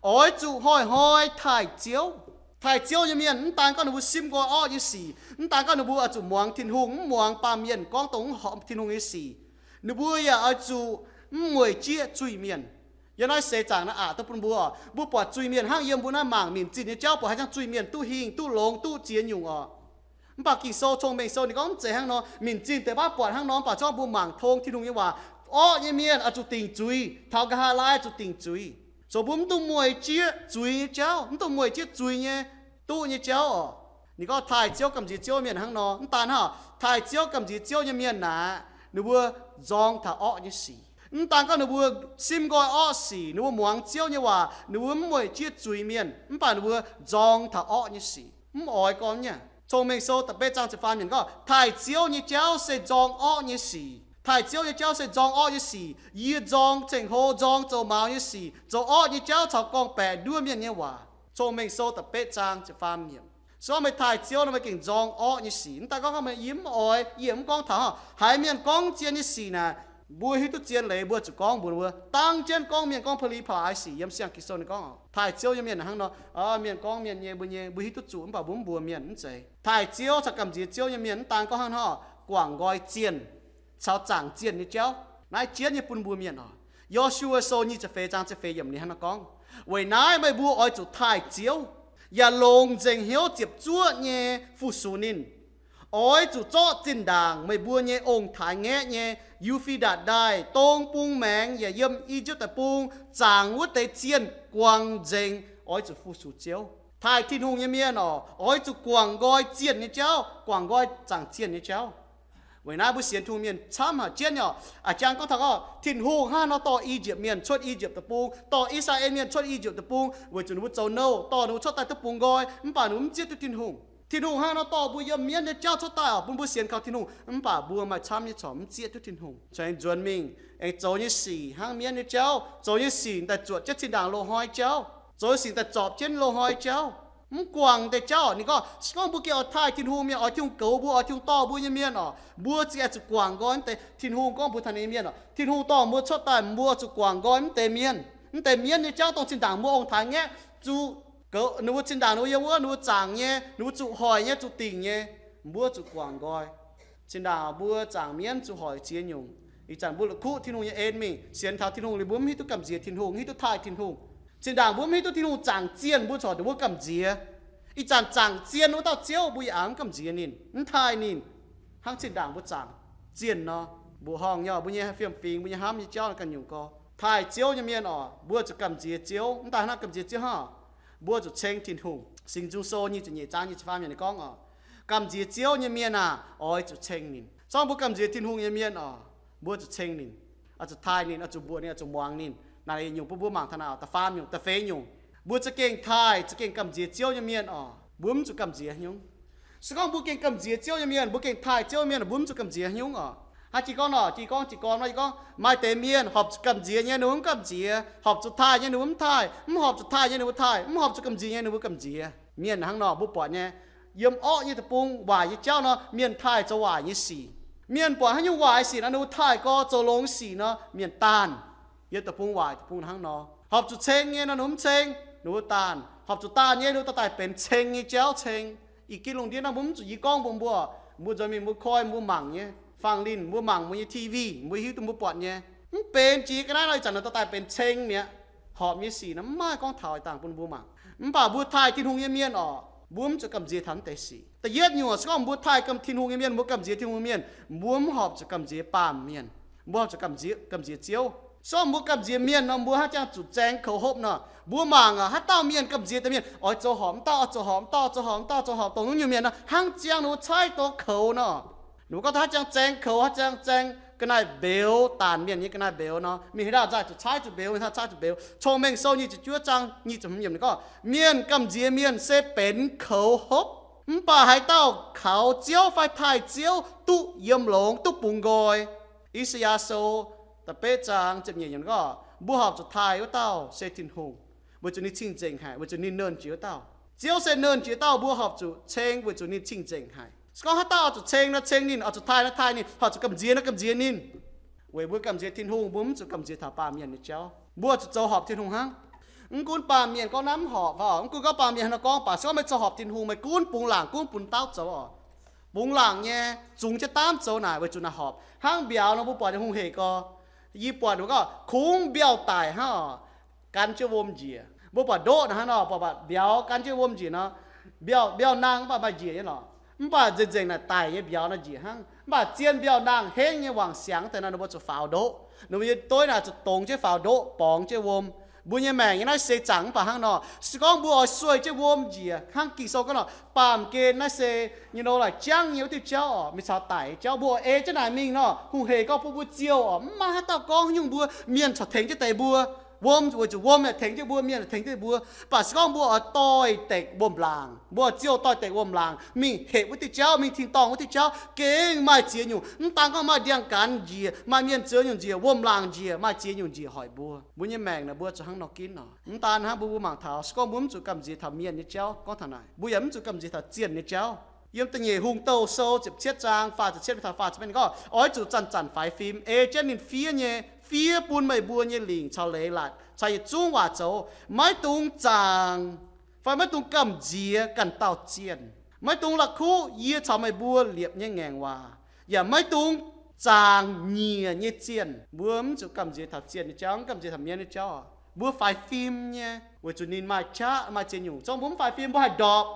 Oix zuqc hnoi-hnoi taaih Ziouv. Taaih Ziouv nyei mienh mv daan gorngv ninh mbuo simv nqoi orqv nyei sic, mv daan gorngv ninh mbuo oix zuqc muangx Tin-Hungh, mv muangx baamh mienh gorngv dongh mv horpc Tin-Hungh nyei sic. Ninh mbuo yaac oix zuqc mv mueic jieqv zuiz-mienh. Yiem naaiv seix zaangc naaiv aqc duqv bun mbuo, mbuo buatc zuiz-mienh hnangv yiem mbuo naaiv mangc minc zinh nyei jauv, buatc haaix nyungc zuiz-mienh duqv hingh, duqv longx, duqv ziex nyungc oc. Mv baac Ging-Sou, Cong-Mengh Sou ninh gorngv mv zeiz hnangv nor. Minc zinh deix baav buatc hnangv nor, mv baac se gorngv mbuo mangc tong Tin-Hungh nyei waac, orqv nyei mienh oix zuqc dingc zuiz, taux nqa'haav laai zuqc dingc zuiz. Zoux mbuo mv dungx mueic jieqv zuiz nyei jauv, mv dungx mueic jieqv zuiz nyei duqv nyei jauv oc. Ninh gorngv taaih Ziouv gamh nziex Ziouv mienh hnangv nor. Mv daan hnangv, taaih Ziouv gamh nziex Ziouv nyei mienh naaic, ninh mbuo nzorng taux orqv nyei sic. Mv daan gorngv ninh mbuo sim nqoi orqv sic, ninh mbuo muangx Ziouv nyei waac, ninh mbuo mv mueic jieqv zuiz mienh, mv baac ninh mbuo nzorng taux orqv nyei sic, mv oix gormx nyei. Cong-Mengh Sou da'betv zaang ziepc faam yiemc gorngv, taaih Ziouv nyei jauv se nzorng orqv nyei sic. Taaih Ziouv nyei jauv se nzorng orqv nyei sic. Yie nzorng ceng-hlo, nzorng zoux maux nyei sic, zoux orqv nyei jauv caux gorngv-baeqc nduov mienh nyei waac. Cong-Mengh Sou da'betv zaang ziepc faam yiemc. Se gorngv meih taaih Ziouv nor, meih gengh nzorng orqv nyei sic. Mv daan gorngv meih yie mv oix, yie mv gorngv taux haaix mienh gorngv zien nyei sic naaic, mbuo hiuv duqv zien leiz mbuo zuqc gorngv mbuox mbuo. Dangv jienv gorngv mienh gorngv pa'li pa'laaix sic yiem siang Ging-Sou ninh gorngv oc. Taaih Ziouv nyei mienh hnangv nor, mienh gorngv mienh nyei, mbuo nyei mbuo hiuv duqv zuqc, mv baac mbuo mv mbuox mienh mv zeiz. Taaih Ziouv caux gamh nziex Ziouv nyei mienh mv daan gorngv hnangv nor guangc nqoi zienh caux zaangc zienh nyei jauv. Naaiv jienv nyei bun mbuo mienh oc. Yo^su^waa Sou nyic ziepc feix zaang ziepc feix yiemc ninh hnangv nor gorngv, weic naaiv meih mbuo oix zuqc taaih Ziouv, yaac longc nzengc hnyouv ziepc zuoqv nyei fu-sux ninh. Oix zuqc zorqv zinh ndaangc meih mbuo nyei ong-taaix-ngaeqv nyei Yu^fe^ndatc Ndaaih dong bung maengx yaac yiem I^yipv Deic-Bung zaangc wuov deix zienh guangc nzengc, oix zuqc fu-sux Ziouv. Taaih Tin-Hungh nyei mienh oc, oix zuqc guangc nqoi zienh nyei jauv, guangc nqoi zaangc zienh nyei jauv. Weic naaiv mbuo sienx Tin-Hungh mienh camv haic jienv nyei oc. A'jang gorngv taux gorngv Tin-Hungh hnangv nor dorh I^yipv Mienh cuotv I^yipv Deic-Bung, dorh I^saa^laa^en Mienh cuotv I^yipv Deic-Bung weic zuqc ninh mbuo zoux nouh, dorh ninh mbuo cuotv daaih duqv bungx nqoi, mv baac ninh mbuo mv zieqv duqv Tin-Hungh. Tin-Hungh hnangv nor dorh mbuo yiem mienv nyei jauv cuotv daaih oc, bun mbuo sienx kaux Tin-Hungh, mv baac mbuo maaih camv nyei corc mv zieqv duqv Tin-Hungh. Corc aengx nzuonx mingh, aengx zoux nyei sic hnangv mienv nyei jauv, zoux nyei sic daaih zuotc jienv zinh ndaangc loz-hnoi jauv, zoux nyei sic daaih zorpc jienv loz-hnoi jauv. Mv guangc deix jauv, ninh gorngv, se gorngv mbuo gengh oix taaih Tin-Hungh mienh, oix Tin-Hungh goux mbuo, oix Tin-Hungh dorh mbuo nyei mienh oc, mbuo za'gengh zuqc guangc nqoi mv deix Tin-Hungh gorngv mbuox taux ninh nyei mienh oc. Tin-Hungh dorh mbuo cuotv daaih, mbuo zuqc guangc nqoi mv deix mienh. Mv deix mienh nyei jauv dongh zinh ndaangc mbuo ong-taaix-ngaeqv zuqc goux ninh mbuo, zinh ndaangc ninh mbuo yiem wuov ninh mbuo zaangc nyei, ninh mbuo zuqc hoic nyei, zuqc dingc nyei, mbuo zuqc guangc nqoi. Zinh ndaangc mbuo zaangc mienv zuqc hoic ziex nyungc. Ih zanc mbuo la'kuqv Tin-Hungh nyei en mingh, sienx taux Tin-Hungh liuz mbuo mv hiuv duqv gamh nziex Tin-Hungh, mv hiuv duqv taaih Tin-Hungh. Zinh ndaangc mbuo mv hiuv duqv Tin-Hungh zaangc zienh, mbuo corc ndongc wuov gamh nziex. Ih zanc zaangc zienh wuov dauh Ziouv mbuo yaac mv gamh nziex ninh, mv taaih ninh, hnangv zinh ndaangc mbuo zaangc zienh nor. Mbuoqc horngh nyei, mbuo nyei fiem-fingx, mbuo nyei hnamv nyei jauv ganh nyungc gorx. Taaih Ziouv nyei mienh oc, mbuo zuqc gamh nziex Ziouv. Mv daaih hnangv gamh nziex Ziouv hnangv, mbuo zuqc ceng Tin-Hungh. Singx Nzung Sou nyic ziepc nyeic zaang nyic ziepc faam yiemc ninh gorngv oc, gamh nziex Ziouv nyei mienh aah, oix zuqc ceng ninh. Se gorngv mbuo gamh nziex Tin-Hungh nyei mienh oc, mbuo zuqc ceng ninh, oix zuqc taaih ninh, oix zuqc mbuoqc ninh, oix zuqc muangx ninh. Naaiv nyungc bun mbuo mangc taux naaiv da'faam nyungc, da'feix nyungc. Mbuo za'gengh taaih, za'gengh gamh nziex Ziouv nyei mienh oc, mbuo mv zuqc gamh nziex haaix nyungc. Se gorngv mbuo gengh gamh nziex Ziouv nyei mienh, mbuo gengh taaih Ziouv nyei mienh, mbuo mv zuqc gamh nziex haaix nyungc oc. Hnangv jiex gorngv nor, jiex gorngv, jiex gorngv nor, yie gorngv maaih deix mienh horpc zuqc gamh nziex nyei, ninh mbuo mv gamh nziex, horpc zuqc taaih nyei, ninh mbuo mv taaih, mv horpc zuqc taaih nyei, ninh mbuo taaih, mv horpc zuqc gamh nziex nyei, ninh mbuo gamh nziex. Mienh hnangv nor, mbuo buatc nyei, yiem orqv nyei deic-bung waaic nyei jauv nor, mienh taaih zoux waaic nyei sic. Mienh buatc haaix nyungc waaic nyei sic nor, ninh mbuo taaih gorx. Zoux longx sic nor, mienh daanh. Yiem deic-bung waaic deic-bung hnangv nor, horpc zuqc ceng nyei nor, ninh mbuo mv ceng, ninh mbuo daanh. Horpc zuqc daanh nyei, ninh mbuo daaih daaih benx ceng nyei jauv ceng. Ih gin lungh ndiev naaiv mbuo mv zuqc yie gorngv mbuox mbuo, mbuo nzuonx mingh mbuo koi mbuo mangc nyei, fangx linh mbuo mangc mbuo nyei T V, mbuo hiuv duqv mbuo buatc nyei. Mv benx jiex ga'naaiv nor, ih zanc ninh daaih daaih benx ceng mi'aqv. Horpc nyei sic nor mv maaih gorngv taux ih dangh bun mbuo mangc. Mv baac mbuo taaih Tin-Hungh nyei mienh oc, mbuo mv zuqc gamh nziex taux mv deix sic. Da'yietv nyungc oc, se gorngv mbuo taaih gamh Tin-Hungh nyei mienh, mbuo gamh nziex Tin-Hungh mienh, mbuo mv horpc zuqc gamh nziex baamh mienh. Mbuo horpc zuqc gamh nziex, gamh nziex Ziouv. Se gorngv mbuo gamh nziex mienh nor, mbuo hnangv jang zuqc zaeng koux hopv nor. Mbuo mangc aac, haaix dauh mienh gamh nziex deix mienh oix zoux horpc mv dauh, oix zoux horpc mv dauh, oix zoux horpc mv dauh, zoux horpc dongh nyungc mienh nor, hnangv jang ninh mbuo caaiv douz koux nor. Ninh mbuo gorngv hnangv jang zaeng koux, hnangv jang zaeng ga'naaiv mbeux, daanh mienh nyei ga'naaiv mbeux nor, mingh haaix dauh nzaaih zuqc caaiv zuqc mbeux, mingh haaix dauh caaiv zuqc mbeux. Cong-Mengh Sou nyic ziepc juov zaang nyic ziepc hmz yiemc ninh gorngv, mienh gamh nziex mienh se benx koux hopv. Mv baac haaix dauh kaux Ziouv fai taaih Ziouv duqv yiem longx, duqv bungx nqoi. I^saa^yaa Sou da'betv zaang ziepc nyeic yiemc gorngv, mbuo horpc zuqc taaih wuov dauh se Tin-Hungh, weic zuqc ninh cing-nzengc haic, weic zuqc ninh nernh jiex wuov dauh. Ziouv se nernh jiex dauh, mbuo horpc zuqc ceng weic zuqc ninh cing-nzengc haic. Se gorngv haaix dauh oix zuqc ceng nor ceng ninh, oix zuqc taaih nor taaih ninh, horpc zuqc gamh nziex nor gamh nziex ninh. Weic mbuo gamh nziex Tin-Hungh, mbuo mv zuqc gamh nziex taux baamh mienh nyei jauv. Mbuo zuqc zoux horpc Tin-Hungh hnangv. Mv gunv baamh mienh gorngv naaiv mv horpc oc, mv gunv gorngv baamh mienh haaix nor gorngv, baac se gorngv meih zoux horpc Tin-Hungh, meih gunv bungx laangc gunv bun dauh zoux oc. Bungx laangc nyei, zungx jienv daamv zoux naaic weic zuqc naaic horpc. Hnangv mbiauz nor, mbuo buatc nyei hungh hec gorx, yie buatc ninh gorngv kungx mbiauz daic hnangv oc, gan jienv wuom njiec. Mbuo buatc ndoqv naaic hnangv nor, buatc mbiauz gan jienv wuom njiec nor, mbiauz, mbiauz nangh mv baac maaih njiec nyei lorqc. Mv baac nzengc nzengc naaic daic nyei mbiauz nor njiec hnangv. Mv baac zien mbiauz nangh henv nyei wangc siangx deix nor, ninh mbuo zuqc faaux ndoqv. Ninh mbuo nyei doiv naaic zuqc dongz jienv faaux ndoqv, borngz jienv wuom. Mbuo nyei maengc nyei naaiv se zaangc mv baac hnangv nor, se gorngv mbuo oix sueih jienv wuom njiec hnangv Ging-Sou gorngv nor, baamh gen naaiv se, you know, laaic jangv nyei wuov diuh jauv oc, mingh caux daic nyei jauv. Mbuo oix ei jienv naaic mingh nor, hungh heic gorngv bun mbuo ziouh oc, mv maaih haaix dauh gorngv nyungc mbuo, mienh corc tengx jienv deix mbuo. Wuom weic zuqc wuom yaac tengx jienv mbuo, mienh yaac tengx jienv mbuo. Mv baac se gorngv mbuo oix doix-dekc wuom-laangc, mbuo oix ziouh doix-dekc wuom-laangc mingh hepc wuov diuh jauv, mingh tin-dorngh wuov diuh jauv, gengh maaih ziex nyungc. Mv daan gorngv maaih ndiangx-gaanx njiec, maaih mienh ziex nyungc njiec, wuom-laangc njiec, maaih ziex nyungc njiec hoic mbuo. Mbuo nyei maengc naaic mbuo zuqc hnangv nor ginv oc. Mv daan hnangv, mbuo, mbuo mangc taux, se gorngv mbuo mv zuqc gamh nziex taux mienh nyei jauv, gorngv taux naaic, mbuo yaac mv zuqc gamh nziex taux zienh nyei jauv. Yiem da'nyeic Hungh Douh Sou ziepc cietv zaang faah ziepc cietv mingh taux faah ziepc betv ninh gorngv, oix zuqc zanc-zanc faix fim, ei jienv ninh fiev nyei, fiev bun meih mbuo nyei lingc caux leiz-latc caux yietc zungv waac zoux. Maiv dungx zaangc fai maiv dungx gamh nziex ganh dauh zienh. Maiv dungx la'kuqv yie caux meih mbuo liepc nyei ngaengc waac, yaac maiv dungx zaangc nyiec nyei zienh. Mbuo mv zuqc gamh nziex taux zienh nyei jauv, mv gamh nziex taux mienh nyei jauv. Mbuo faix fim nyei, weic zuqc ninh maaih qaqv, maaih ziex nyungc. Zorqv mbuo mv faix fim, mbuo haih ndorpc.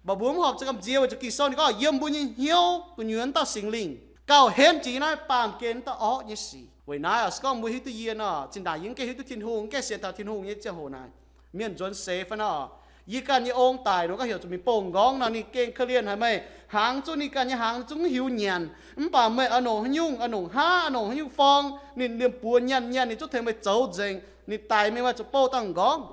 Mv baac mbuo mv horpc zuqc gamh nziex, weic zuqc Ging-Sou ninh gorngv, yiem mbuo nyei hnyouv gu'nyuoz wuov dauh Singx Lingh gauh henv jiex yiem naaiv baamh gen wuov dauh orqv nyei sic. Weic naaiv oc, se gorngv mbuo hiuv duqv yie nor, zinh ndaangc yie mv gaengh hiuv duqv Tin-Hungh, mv gaengh sienx taux Tin-Hungh nyei ziangh hoc naaic, mienh nzuonx seix fai nor, yie ganh nyei ong daic nor, gorngv heuc zuqc mingh bongh nqorngv nor, ninh gengh korv-lienh haic meih. Hnaangx zungv ninh ganh nyei hnaangx, ninh zungv mv hiuv nyanc. Mv baac meih oix longc haaix nyungc, oix longc haav, oix longc haaix nyungc forng, ninh liemh buoz nyanc nyanc, ninh zungv tengx meih zoux nzengc. Ninh daic mingh maaih zuqc bouh dangh nqorngv.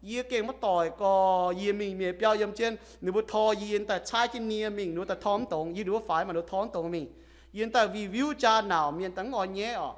Yie gengh maiv doic gorx, yie mingh mienh biauv yiem jienv, ninh mbuo tor yie, yie daaih caaiv jienv nie mingh, ninh mbuo daaih tor mv dongz. Yie ninh mbuo faix maaih ninh mbuo tor mv dongz mingh. Yie daaih view view jaa nauc, mienh daaih mv oix nyaiv oc.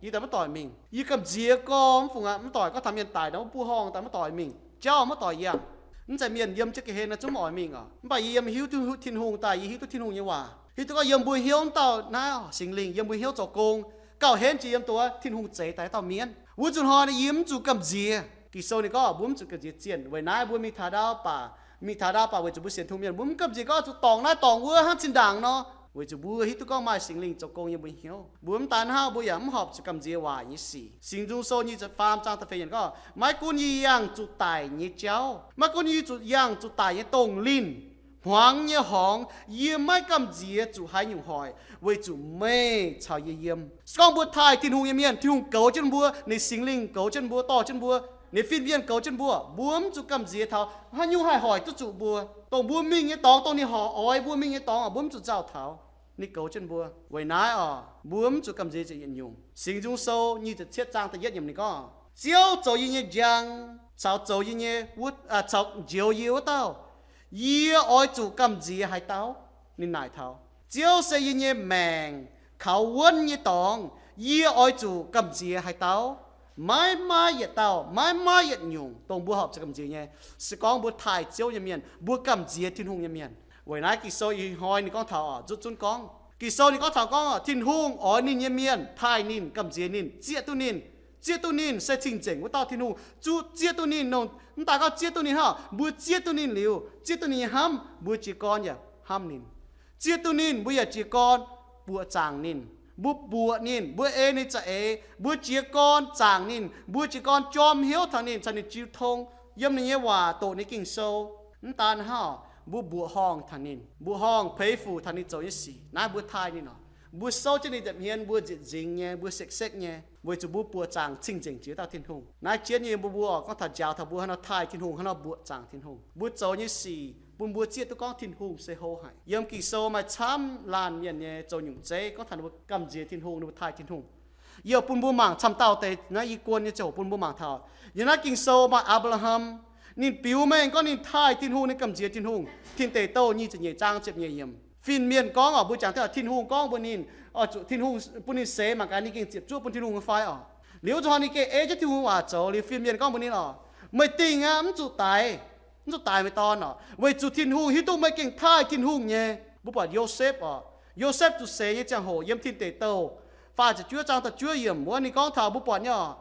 Yie daaih maiv doic mingh. Yie gamh nziex gorx mv fungc aqv, mv doic gorngv taux mienh daic nor, mv buov horngh daaih mv doic mingh. Jauv mv doic yangh. Mv zeiz mienh yiem jienv ga'hlen nor zungv mv oix mingh oc. Mv baac yie yiem hiuv duqv Tin-Hungh daaih, yie hiuv duqv Tin-Hungh nyei waac, hiuv duqv gorngv yiem mbuo hnyouv wuov dauh naaiv Singx Lingh yiem mbuo hnyouv zoux gong, gauh henv jiex yiem dongh wuov Tin-Hungh zeix daaih dauh mienv. Wuov zuqc hnoi naaiv yie mv zuqc gamh nziex. Ging-Sou ninh gorngv mbuo mv zuqc gamh nziex zienh. Weic naaiv mbuo mingh taux ndau baac, mingh taux ndau baac weic zuqc mbuo sienx Tin-Hungh mienh, mbuo mv gamh nziex gorngv zuqc dorngc naaiv dorngc wuov hnangv zinh ndaangc nor, weic zuqc mbuo hiuv duqv gorngv maaih Singx Lingh zoux gong yiem mbuo hnyouv. Mbuo mv daan hnangv, mbuo yaac mv horpc zuqc gamh nziex waaic nyei sic. Singx Nzung Sou nyic ziepc faam zaang da'feix yiemc gorngv, maiv gunv yie yangh zuqc daic nyei jauv, maiv gunv yie zuqc yangh zuqc daic nyei dongh linh, hmuangx nyei horngz, yie maiv gamh nziex zuqc haaix nyungc hoic, weic zuqc meih caux yie yiem. Se gorngv mbuo taaih Tin-Hungh nyei mienh, Tin-Hungh goux jienv mbuo, ninh Singx Lingh goux jienv mbuo, dorh jienv mbuo, ninh fin-mienh goux jienv mbuo, mbuo mv zuqc gamh nziex taux haaix nyungc haih hoic duqv zuqc mbuo. Dongh mbuo mingh nyei dorngx, dongh ninh horc oix mbuo mingh nyei dorngx, mbuo mv zuqc nzauh taux. Ninh goux jienv mbuo. Weic naaiv oc, mbuo mv zuqc gamh nziex zuqc yietc nyungc. Singx Nzung Sou nyic ziepc cietv zaang da'yietv yiemc ninh gorngv, Ziouv zoux yie nyei njang caux zoux yie nyei wuov, caux njoux yie wuov dauh, yie oix zuqc gamh nziex haaix dauh? Ninh naaic taux, Ziouv se yie nyei maengc kaux wuonv nyei dorngx, yie oix zuqc gamh nziex haaix dauh? Maiv maaih yietc dauh, maiv maaih yietc nyungc dongh mbuo horpc zuqc gamh nziex nyei. Se gorngv mbuo taaih Ziouv nyei mienh, mbuo gamh nziex Tin-Hungh nyei mienh. Weic naaiv Ging-Sou ih hnoi ninh gorngv taux oc, nzutv zunv gorngv, Ging-Sou ninh gorngv taux gorngv oc, Tin-Hungh oix ninh nyei mienh taaih ninh, gamh nziex ninh, zieqv duqv ninh. Zieqv duqv ninh se cing-nzengc wuov dauh Tin-Hungh. Zuqc zieqv duqv ninh nor, mv daaih gorngv zieqv duqv ninh hnangv, mbuo zieqv duqv ninh liuz, zieqv duqv ninh nyei hnamv, mbuo jiez gorn yaac hnamv ninh. Zieqv duqv ninh, mbuo yaac jiez gorn buoqc zaangc ninh. Mbuo buoqc ninh, mbuo ei ninh za'eix, mbuo jiez gorn zaangc ninh, mbuo jiez gorn jorm hnyouv taux ninh, caux ninh jiu tong, yiem ninh nyei waac, doqc ninh Ging-Sou. Mv daan hnangv, mbuo mbuoqc horngh taux ninh, mbuoqc horngh peix fuc taux ninh zoux nyei sic. Naaiv mbuo taaih ninh oc. Mbuo souv jienv ninh nza'hmien, mbuo nzieqc nzingx nyei, mbuo sekv-sekv nyei, weic zuqc mbuo buoqc zaangc cing-nzengc jiex dauh Tin-Hungh. Naaiv jienv nyei mbuo, mbuo gorngv taux njaaux taux mbuo haaix nor taaih Tin-Hungh, haaix nor mbuoqc zaangc Tin-Hungh. Mbuo zoux nyei sic bun mbuo zieqv duqv gorngv Tin-Hungh se hlo haic. Yiem Ging-Sou maaih camv laanh mienh nyei zoux nyungc zeiv gorngv taux ninh mbuo gamh nziex Tin-Hungh, ninh mbuo taaih Tin-Hungh. Yie bun mbuo mangc camv dauh deix naaiv, yie guon nyei ziangh hoc bun mbuo mangc taux. Yiem naaiv Ging-Sou maaih Apc^laa^ham, ninh biux mengh gorngv ninh taaih Tin-Hungh, ninh gamh nziex Tin-Hungh. Tin Deic Douh nyic ziepc nyeic zaang ziepc nyeic yiemc. Fin-mienh gorngv oc, mbuo jangx taux Tin-Hungh gorngv mbuox ninh, oix zuqc Tin-Hungh bun ninh seix mangc gaax ninh gengh ziepc zuoqv bun Tin-Hungh nyei fai oc. Liuz zuqc hnoi ninh gengh ei jienv Tin-Hungh waac zoux liuz, fin-mienh gorngv mbuox ninh oc, meih dingh aqv, mv zuqc daix, mv zuqc daix meih dorn oc, weic zuqc Tin-Hungh hiuv duqv meih gengh taaih Tin-Hungh nyei. Mbuo buatc Yosepv oc, Yosepv zuqc seix nyei ziangh hoc yiem Tin Deic Douh faah ziepc juov zaang da'juov yiemc wuov ninh gorngv taux mbuo buatc nyei oc,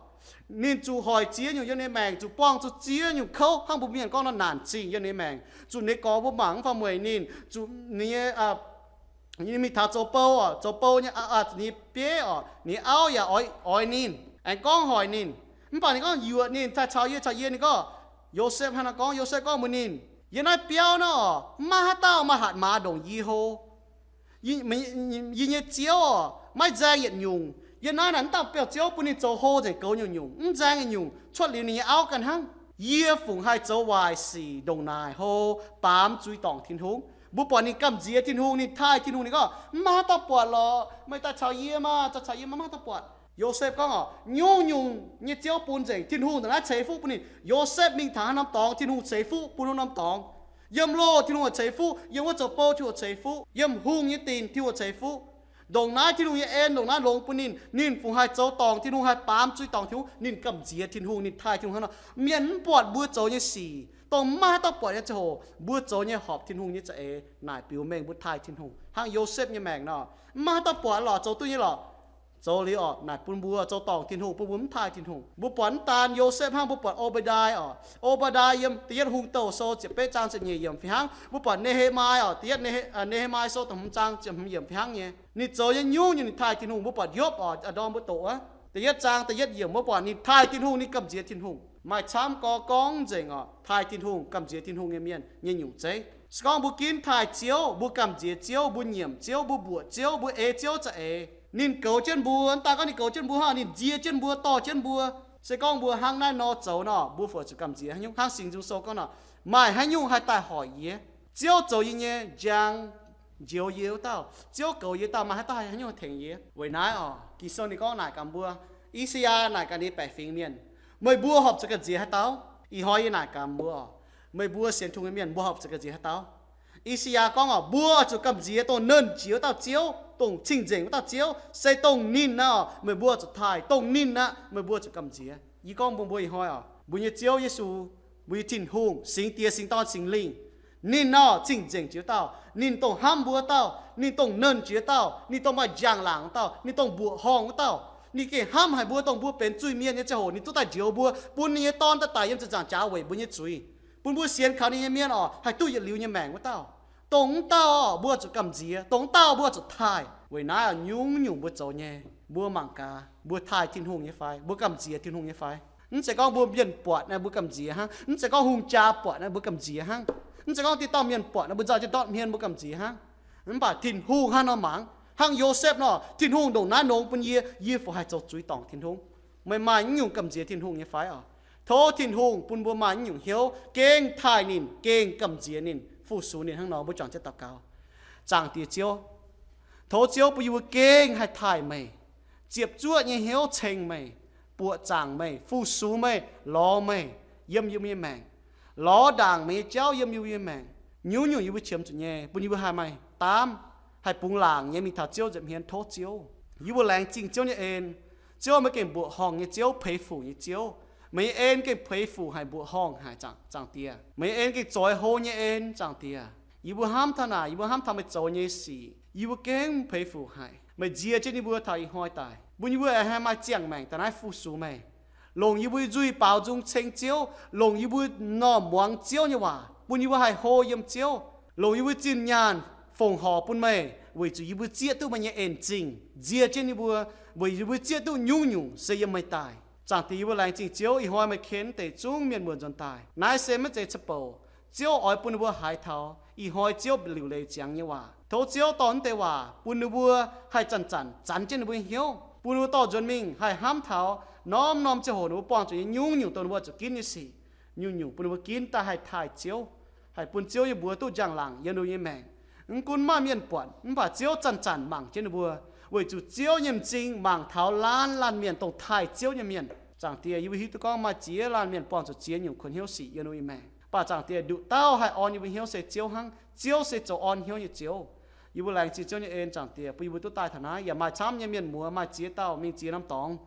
ninh zuqc hoic ziex nyungc yiem ninh maengc, zuqc buangh zuqc ziex nyungc kouv hnangv mbuo mienh gorngv nor naanc zingh yiem ninh maengc, zuqc ninh gorx mbuo mangc mv fai mueic ninh, zuqc ninh nyei mingh taux zoux bou oc, zoux bou nyei, ninh bieiv oc, ninh auv yaac oix, oix ninh, aengx gorngv hoic ninh. Mv baac ninh gorngv yuoqc ninh, caux yie, caux yie, ninh gorngv, Yosepv hnangv naaiv gorngv, Yosepv gorngv mbuox ninh, yie naaiv biauv naaiv oc, mv maaih haaix dauh maaih hatc maaz ndongc yie hlo. Yie nyei Ziouv oc, maiv nzaeng yietc nyungc. Yiem naaiv naaic mv dauh biauv-ziouv bun ninh zoux hlo nzengc goux nyungc-nyungc, mv nzaeng nyungc-nyungc cuotv liuz ninh nyei auv ganh hnangv. Yie fungc haih zoux waaic sic ndongc naaic hlo, baamz zuiz-dorngc Tin-Hungh. Mbuo buatc ninh gamh nziex Tin-Hungh, ninh taaih Tin-Hungh, ninh gorngv, Mv maaih haaix dauh buatc lorqc. Meih daaih caux yie maah, daaih caux yie maah, mv maaih haaix dauh buatc. Yosepv gorngv oc, nyungc-nyungc nyei Ziouv bun nzengc, Tin-Hungh ndongc naaiv ceix fuqv bun ninh. Yosepv mingh taux haaix norm dorngx, Tin-Hungh ceix fuqv bun wuov norm dorngx. Yiem loh Tin-Hungh ceix fuqv, yiem wuov zoux bou Tin-Hungh ceix fuqv, yiem hungh nyei dinc Tin-Hungh ceix fuqv. Ndongc naaiv Tin-Hungh nyei en, ndongc naaiv longx bun ninh, ninh fungc haih zoux dorngc Tin-Hungh, haih baamz zuiz-dorngc Tin-Hungh, ninh gamh nziex Tin-Hungh, ninh taaih Tin-Hungh hnangv nor. Mienh mv buatc mbuo zoux nyei sic, dongh mv maaih haaix dauh buatc nyei ziangh hoc, mbuo zoux nyei horpc Tin-Hungh nyei za'eix naaic biux mengh mbuo taaih Tin-Hungh. Hnangv Yosepv nyei maengc nor, mv maaih haaix dauh buatc lorqc, zoux duqv nyei lorqc. Zoux liuz oc, naaic bun mbuo zoux dorngc Tin-Hungh, bun mbuo mv taaih Tin-Hungh. Mbuo buatc mv daan Yosepv hnangv, mbuo buatc O^mba^ndaa oc. O^mba^ndaa yiem Da'yietv Hungh Douh Sou ziepc betv zaang ziepc nyeic yiemc fih hnangv. Mbuo buatc Ne^he^mai oc, Da'yietv Ne^he, aa, Ne^he^mai Sou da'hmz zaang ziepc hmz yiemc fih hnangv nyei. Ninh zoux nyei nyungc-nyungc ninh taaih Tin-Hungh. Mbuo buatc Yopv oc, aa, ndorm mbuo doqc wuov, da'yietv zaang da'yietv yiemc, mbuo buatc ninh taaih Tin-Hungh, ninh gamh nziex Tin-Hungh. Maaih camv gorx gorngv nzengc oc, taaih Tin-Hungh, gamh nziex Tin-Hungh nyei mienh nyei nyungc zeiv. Se gorngv mbuo ginv taaih Ziouv, mbuo gamh nziex Ziouv, mbuo nyiemc Ziouv, mbuo mbuoqc Ziouv, mbuo eix Ziouv za'eix, ninh goux jienv mbuo. Mv daan gorngv ninh goux jienv mbuo hnangv, ninh nzie jienv mbuo, dorh jienv mbuo. Se gorngv mbuo hnangv naaiv nor zoux nor, mbuo fungc zuqc gamh nziex haaix nyungc? Hnangv Singx Nzung Sou gorngv nor, maaih haaix nyungc haih daaih hoic yie? Ziouv zoux yie nyei njang, njoux yie wuov dauh, Ziouv goux yie dauh, maaih haaix dauh haih, haaix nyungc haih tengx yie? Weic naaiv oc, Ging-Sou ninh gorngv naaic gaax mbuo, I^saa^yaa naaic gaax ninh baeqc fingx mienh, meih mbuo horpc zuqc gamh nziex haaix dauh? Ih hnoi yie naaic gaax mbuo oc, meih mbuo sienx Tin-Hungh nyei mienh, mbuo horpc zuqc gamh nziex haaix dauh? I^saa^yaa gorngv oc, mbuo oix zuqc gamh nziex dongh nernh jiex wuov dauh Ziouv, dongh cing-nzengc wuov dauh Ziouv. Se dongh ninh aqv, meih mbuo zuqc taaih. Dongh ninh aqv, meih mbuo zuqc gamh nziex. Yie gorngv mbuox mbuo ih hnoi oc, mbuo nyei Ziouv Yesu, mbuo nyei Tin-Hungh, Singx Diex, Singx Dorn, Singx Lingh, ninh nor cing-nzengc jiex wuov dauh, ninh dongh hnamv mbuo wuov dauh, ninh dongh nernh jiex wuov dauh, ninh dongh maaih njang-laangc wuov dauh, ninh dongh mbuoqc horngh wuov dauh. Ninh gengh hnamv haic mbuo, dongh mbuo benx zuiz-mienh nyei ziangh hoc ninh duqv daaih njoux mbuo, bun ninh nyei Dorn daaih daic yiem ziepc nzaangc jaax weic mbuo nyei zuiz, bun mbuo sienx kaux ninh nyei mienh oc, haih duqv yietc liuz nyei maengc wuov dauh. Dongh wuov dauh mbuo zuqc gamh nziex, dongh wuov dauh mbuo zuqc taaih. Weic naaiv nyungc-nyungc mbuo zoux nyei, mbuo mangc gaax, mbuo taaih Tin-Hungh nyei fai, mbuo gamh nziex Tin-Hungh nyei fai? Mv zeiz gorngv mbuo mienh buatc naaiv mbuo gamh nziex hnangv. Mv zeiz gorngv hungh jaa buatc naaiv mbuo gamh nziex hnangv. Mv zeiz gorngv diqc dauh mienh buatc naaiv mbuo nzauh jienv ndortv hmien mbuo gamh nziex hnangv. Mv baac Tin-Hungh hnangv nor mangc, hnangv Yosepv nor, Tin-Hungh ndongc naaiv nongx bun yie, yie fungc haih zoux zuiz-dorngc Tin-Hungh? Meih maaih naaiv nyungc gamh nziex Tin-Hungh nyei fai oc? Tov Tin-Hungh bun mbuo maaih naaiv nyungc hnyouv, gengh taaih ninh, gengh gamh nziex ninh, fu-sux ninh hnangv nor. Mbuo juangc jienv daux gaux. Zaangc Diex Ziouv, tov Ziouv bun yie mbuo gengh haih taaih meih, ziepc zuoqv nyei hnyouv ceng meih, buoqc zaangc meih, fu-sux meih, lorz meih, yiem yie mbuo nyei maengc, lorz ndaangc meih nyei jauv yiem yie mbuo nyei maengc. Nyungc-nyungc yie mbuo qiemx zuqc nyei, bun yie mbuo haih maaih daamv, haih bungx laangc nyei mingh taux Ziouv nza'hmien. Tov Ziouv, yie mbuo laengz zingh Ziouv nyei en. Ziouv, meih gengh mbuoqc horngh nyei Ziouv, peix fuc nyei Ziouv. Meih nyei en gengh peix fuc haic, mbuoqc horngh haic, Zaangc Diex. Meih nyei en gengh zoix hlo nyei en, Zaangc Diex. Yie mbuo hnamv taux naaic, yie mbuo hnamv taux meih zoux nyei sic, yie mbuo gengh peix fuc haic. Meih nziex jienv yie mbuo taux ih hnoi daaih, bun yie mbuo aengx haih maaih ziangh maengc daaih naaiv fu-sux meih, longc yie mbuo nzuih baaux nzung ceng Ziouv, longc yie mbuo normh muangx Ziouv nyei waac, bun yie mbuo haih hlo yiem Ziouv, longc yie mbuo zinh nyaanh fongc horc bun meih, weic zuqc yie mbuo zieqv duqv meih nyei en-zingh nziex jienv yie mbuo, weic yie mbuo zieqv duqv nyungc-nyungc se yiem meih daaih. Zaangc Diex, yie mbuo laengz zingh Ziouv, ih hnoi meih ken deic zungv mienh muoz nzuonx daaih. Naaiv se maiv zeiz caqv-bouc. Ziouv oix bun ninh mbuo haiz taux ih hnoi Ziouv liuc leiz ziangx nyei waac. Tov Ziouv dorh naaiv deix waac bun ninh mbuo haih zanc-zanc zanc jienv ninh mbuo nyei hnyouv, bun ninh mbuo dorh nzuonx mingh haih hnamv taux norm-norm ziangh hoc ninh mbuo buangh zuqc nyei nyungc-nyungc dongh ninh mbuo zuqc ginv nyei sic. Nyungc-nyungc bun ninh mbuo ginv daaih haih taaih Ziouv, haih bun Ziouv nyei mbuox duqv njang-laangc yiem ninh mbuo nyei maengc. Mv gunv maaih mienh buatc, mv baac Ziouv zanc-zanc mangc jienv ninh mbuo, weic zuqc Ziouv nyei m'zing mangc taux laanh laanh mienh dongh taaih Ziouv nyei mienh. Zaangc Diex, yie mbuo hiuv duqv gorngv maaih ziex laanh mienh buangh zuqc ziex nyungc kuonx hnyouv sic yiem ninh mbuo nyei maengc. Mv baac Zaangc Diex, nduqc dauh haih orn yie mbuo hnyouv se Ziouv hnangv. Ziouv se zoux orn hnyouv nyei Ziouv. Yie mbuo laengz zingh Ziouv nyei en, Zaangc Diex, bun yie mbuo duqv daaih taux naaiv. Yaac maaih camv nyei mienh muoz maaih ziex dauh mingh ziex norm dorngx.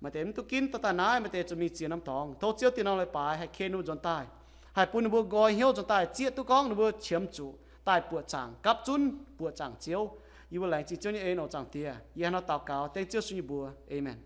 Maaih deix mv duqv ginv duqv daaih naaiv, maaih deix zuqc mingh ziex norm dorngx. Tov Ziouv dieh norm leiz-baaix haih ken ninh mbuo nzuonx daaih, haih bun ninh mbuo nqoi hnyouv nzuonx daaih zieqv duqv gorngv ninh mbuo qiemx zuqc daaih buoqc zaangc, gapv zunv buoqc zaangc Ziouv. Yie mbuo laengz zingh Ziouv nyei en oc, Zaangc Diex. Yie hnangv nor daux gaux dengv Ziouv Yesu nyei mbuox. Aamen.